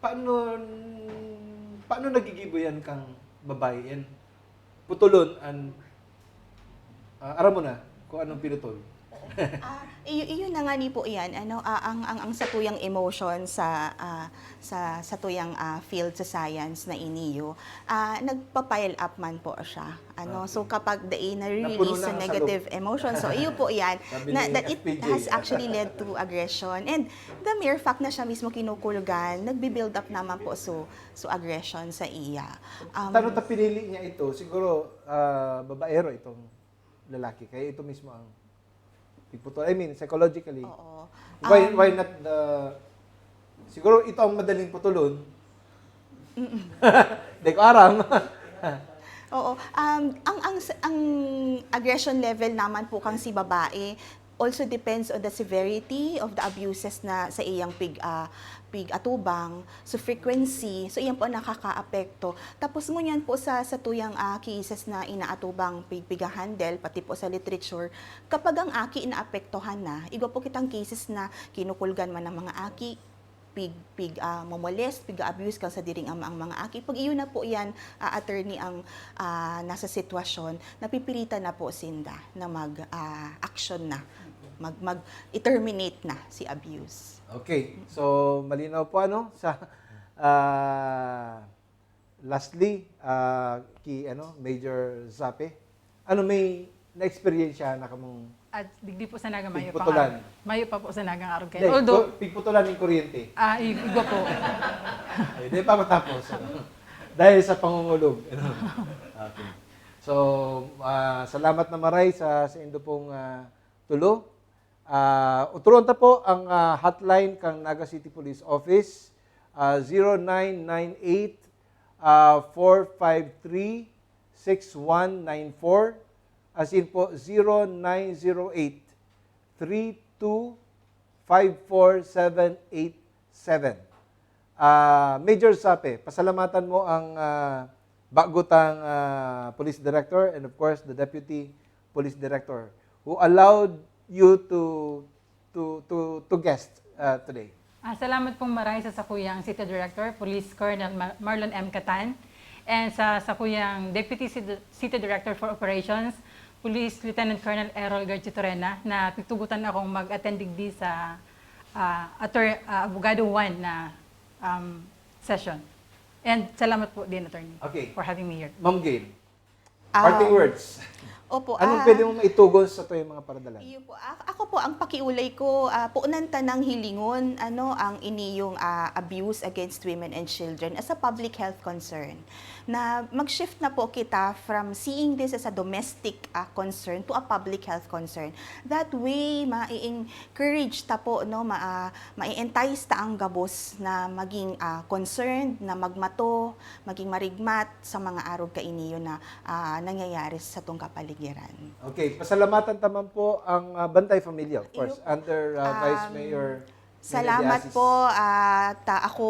paano paano nagigibo yan kang babae yan? Putulon an uh, aram mo na kung anong pinutol. Ah, iyo, iyo na nga ni po iyan, ano, ah, ang, ang, ang satuyang emotion sa, ah, sa, satuyang, ah, field sa science na iniyo, ah, nagpa-pile up man po siya. Ano, so kapag dai na-release sa negative emotion, so iyo po iyan, na, that it has actually led to aggression. And the mere fact na siya mismo kinukulgan, nagbi-build up naman po so, so aggression sa iya. Um, Tano ta pinili niya ito, siguro ah, babaero itong lalaki, kaya ito mismo ang pigputol. I mean, psychologically, Oo. why Um, why not the, siguro ito ang madaling putulon. Di ko aram. Oo. Um, ang, ang, ang aggression level naman po kang si babae also depends on the severity of the abuses na sa iyang pig, ah, pig-atubang. So, frequency. So, iyan po ang nakakaapekto. Tapos, ngunyan po sa, sa tuyang ah, cases na inaatubang pig, pig-handle, pati po sa literature, kapag ang aki naapektuhan na, igwa po kitang cases na kinukulgan man ng mga aki, pig, pig, ah, momolest, pig-abuse kan sa diring ama ang mga aki. Pag iyo na po yan, ah, attorney, ang ah, nasa sitwasyon, napipilitan na po sinda na mag, ah, action na, mag, mag, i-terminate na si abuse. Okay. So, malinaw po, ano, sa ah, lastly, ah, ki ano, Major Zape. Ano, may na-experience na kamong At digdi po sa Naga, mayo pa Pigputulan. Nga. Mayo pa po sa Naga nga arog kayo. Hindi, Although, pu- pigputulan ng kuryente. Ah, igwa po. Ay, di pa matapos. Ano? Dahil sa pangungulog. Ano? Okay. So, ah, salamat na maray sa, sa indo pong ah, tulo. Ah, uturon ta po ang ah, hotline kang Naga City Police Office, ah, zero nine nine eight, ah, four five three, six one nine four, as in po, zero nine zero eight, three two five four seven eight seven. Ah, Major Sape, pasalamatan mo ang ah, bago tang ah, Police Director and of course the Deputy Police Director who allowed you to to to to guest ah, today. Ah, salamat pong maray sa sakuyang City Director, Police Colonel Mar- Marlon M. Catan, and sa sakuyang Deputy City, City Director for Operations, Police Lieutenant Colonel Errol Garchitorena, na pigtugutan akong mag-attend digdi sa ah, attor- ah, Abogado one na um, session. And salamat po din, Attorney, Okay. for having me here. Ma'am Gail, Ah, parting words. Opo. Anong ah, pwede mong maitugon sa tuyang mga paradalan? Iyo po. Ako, ako po, ang pakiulay ko, ah, puunan tanang hilingon, ano, ang iniyong ah, abuse against women and children as a public health concern. Na mag-shift na po kita from seeing this as a domestic ah, concern to a public health concern. That way, ma-encourage ta po, no, ma, ah, ma-entice ta ang gabos na maging ah, concerned, na magmato, maging marigmat sa mga arog kainiyo na ah, nangyayari sa satong kapaligiran. Okay, pasalamatan ta man po ang ah, Bantay Familia, of course, Iyo po. under ah, Vice Um, Mayor Nene Salamat De Asis. po. At ah, ako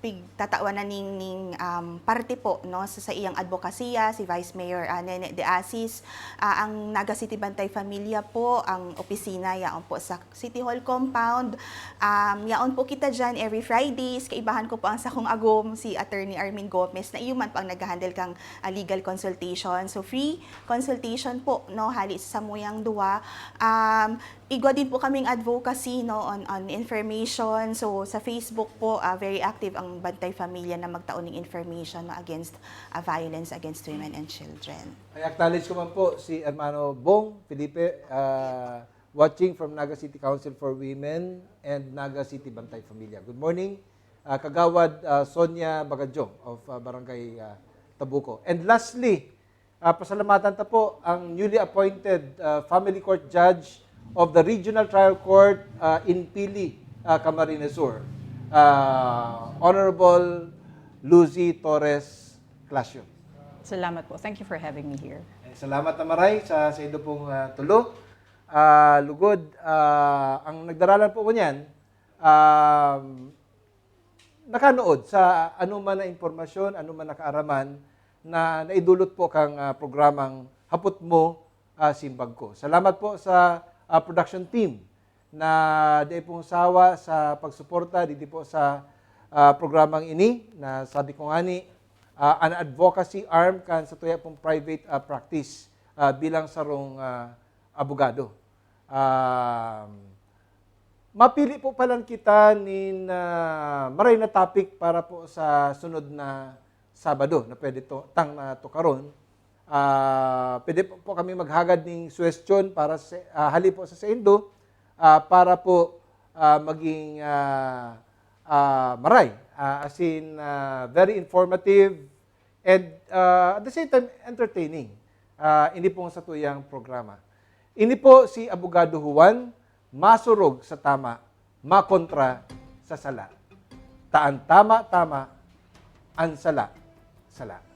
pigtatawanan ning, ning um, parte po, no, sa, sa iyang advokasya, si Vice Mayor ah, Nene De Asis. Ah, ang Naga City Bantay Familia po, ang opisina yaon po sa City Hall compound. Um, yaon po kita dyan every Fridays. Kaibahan ko po ang sakong agom, si Attorney Armin Gomez, na iyo man po ang naghahandle kang ah, legal consultation. So, free consultation po, no, hali sa samuyang duwa. Um, igwa din po kaming advocacy, no, on, on information. So, sa Facebook po, ah, very active ang Bantay Familia na magtao ng information, no, against ah, violence against women and children. I acknowledge ko man po si Hermano Bong Felipe, ah, watching from Naga City Council for Women and Naga City Bantay Familia. Good morning, ah, Kagawad ah, Sonia Bagadjong of ah, Barangay ah, Tabuco. And lastly, ah, pasalamatan ta po ang newly appointed ah, Family Court Judge of the Regional Trial Court ah, in Pili, ah, Camarines Sur, ah, Honorable Lucy Torres Clasio. Salamat po. Thank you for having me here. Eh, salamat na maray sa, sa indo pong ah, tulo. Ah, lugod, ah, ang nagdaralan po ko niyan, um, nakanood sa anuman na impormasyon, anuman na kaaraman na naidulot po kang ah, programang Hapot Mo, ah, Simbag Ko. Salamat po sa ah, production team na di pong sawa sa pagsuporta dito po sa ah, programang ini na sabi ko nga ni, ah, an advocacy arm kan sa tuya pong private ah, practice ah, bilang sarong ah, abogado. Um, mapili po palan kita nin, ah, maray na topic para po sa sunod na Sabado na pwede to, tang na tukaron. Ah, pwede po, po kami maghagad ning suwestiyon para sa, ah, hali po sa saindo, ah, para po, ah, maging, ah, ah, maray. Ah, as in, ah, very informative and, ah, at the same time, entertaining. Ah, ini pong satuyang programa. Ini po si Abogado Juan, masurog sa tama, makontra sa sala. Ta an tama, tama, an sala, sala.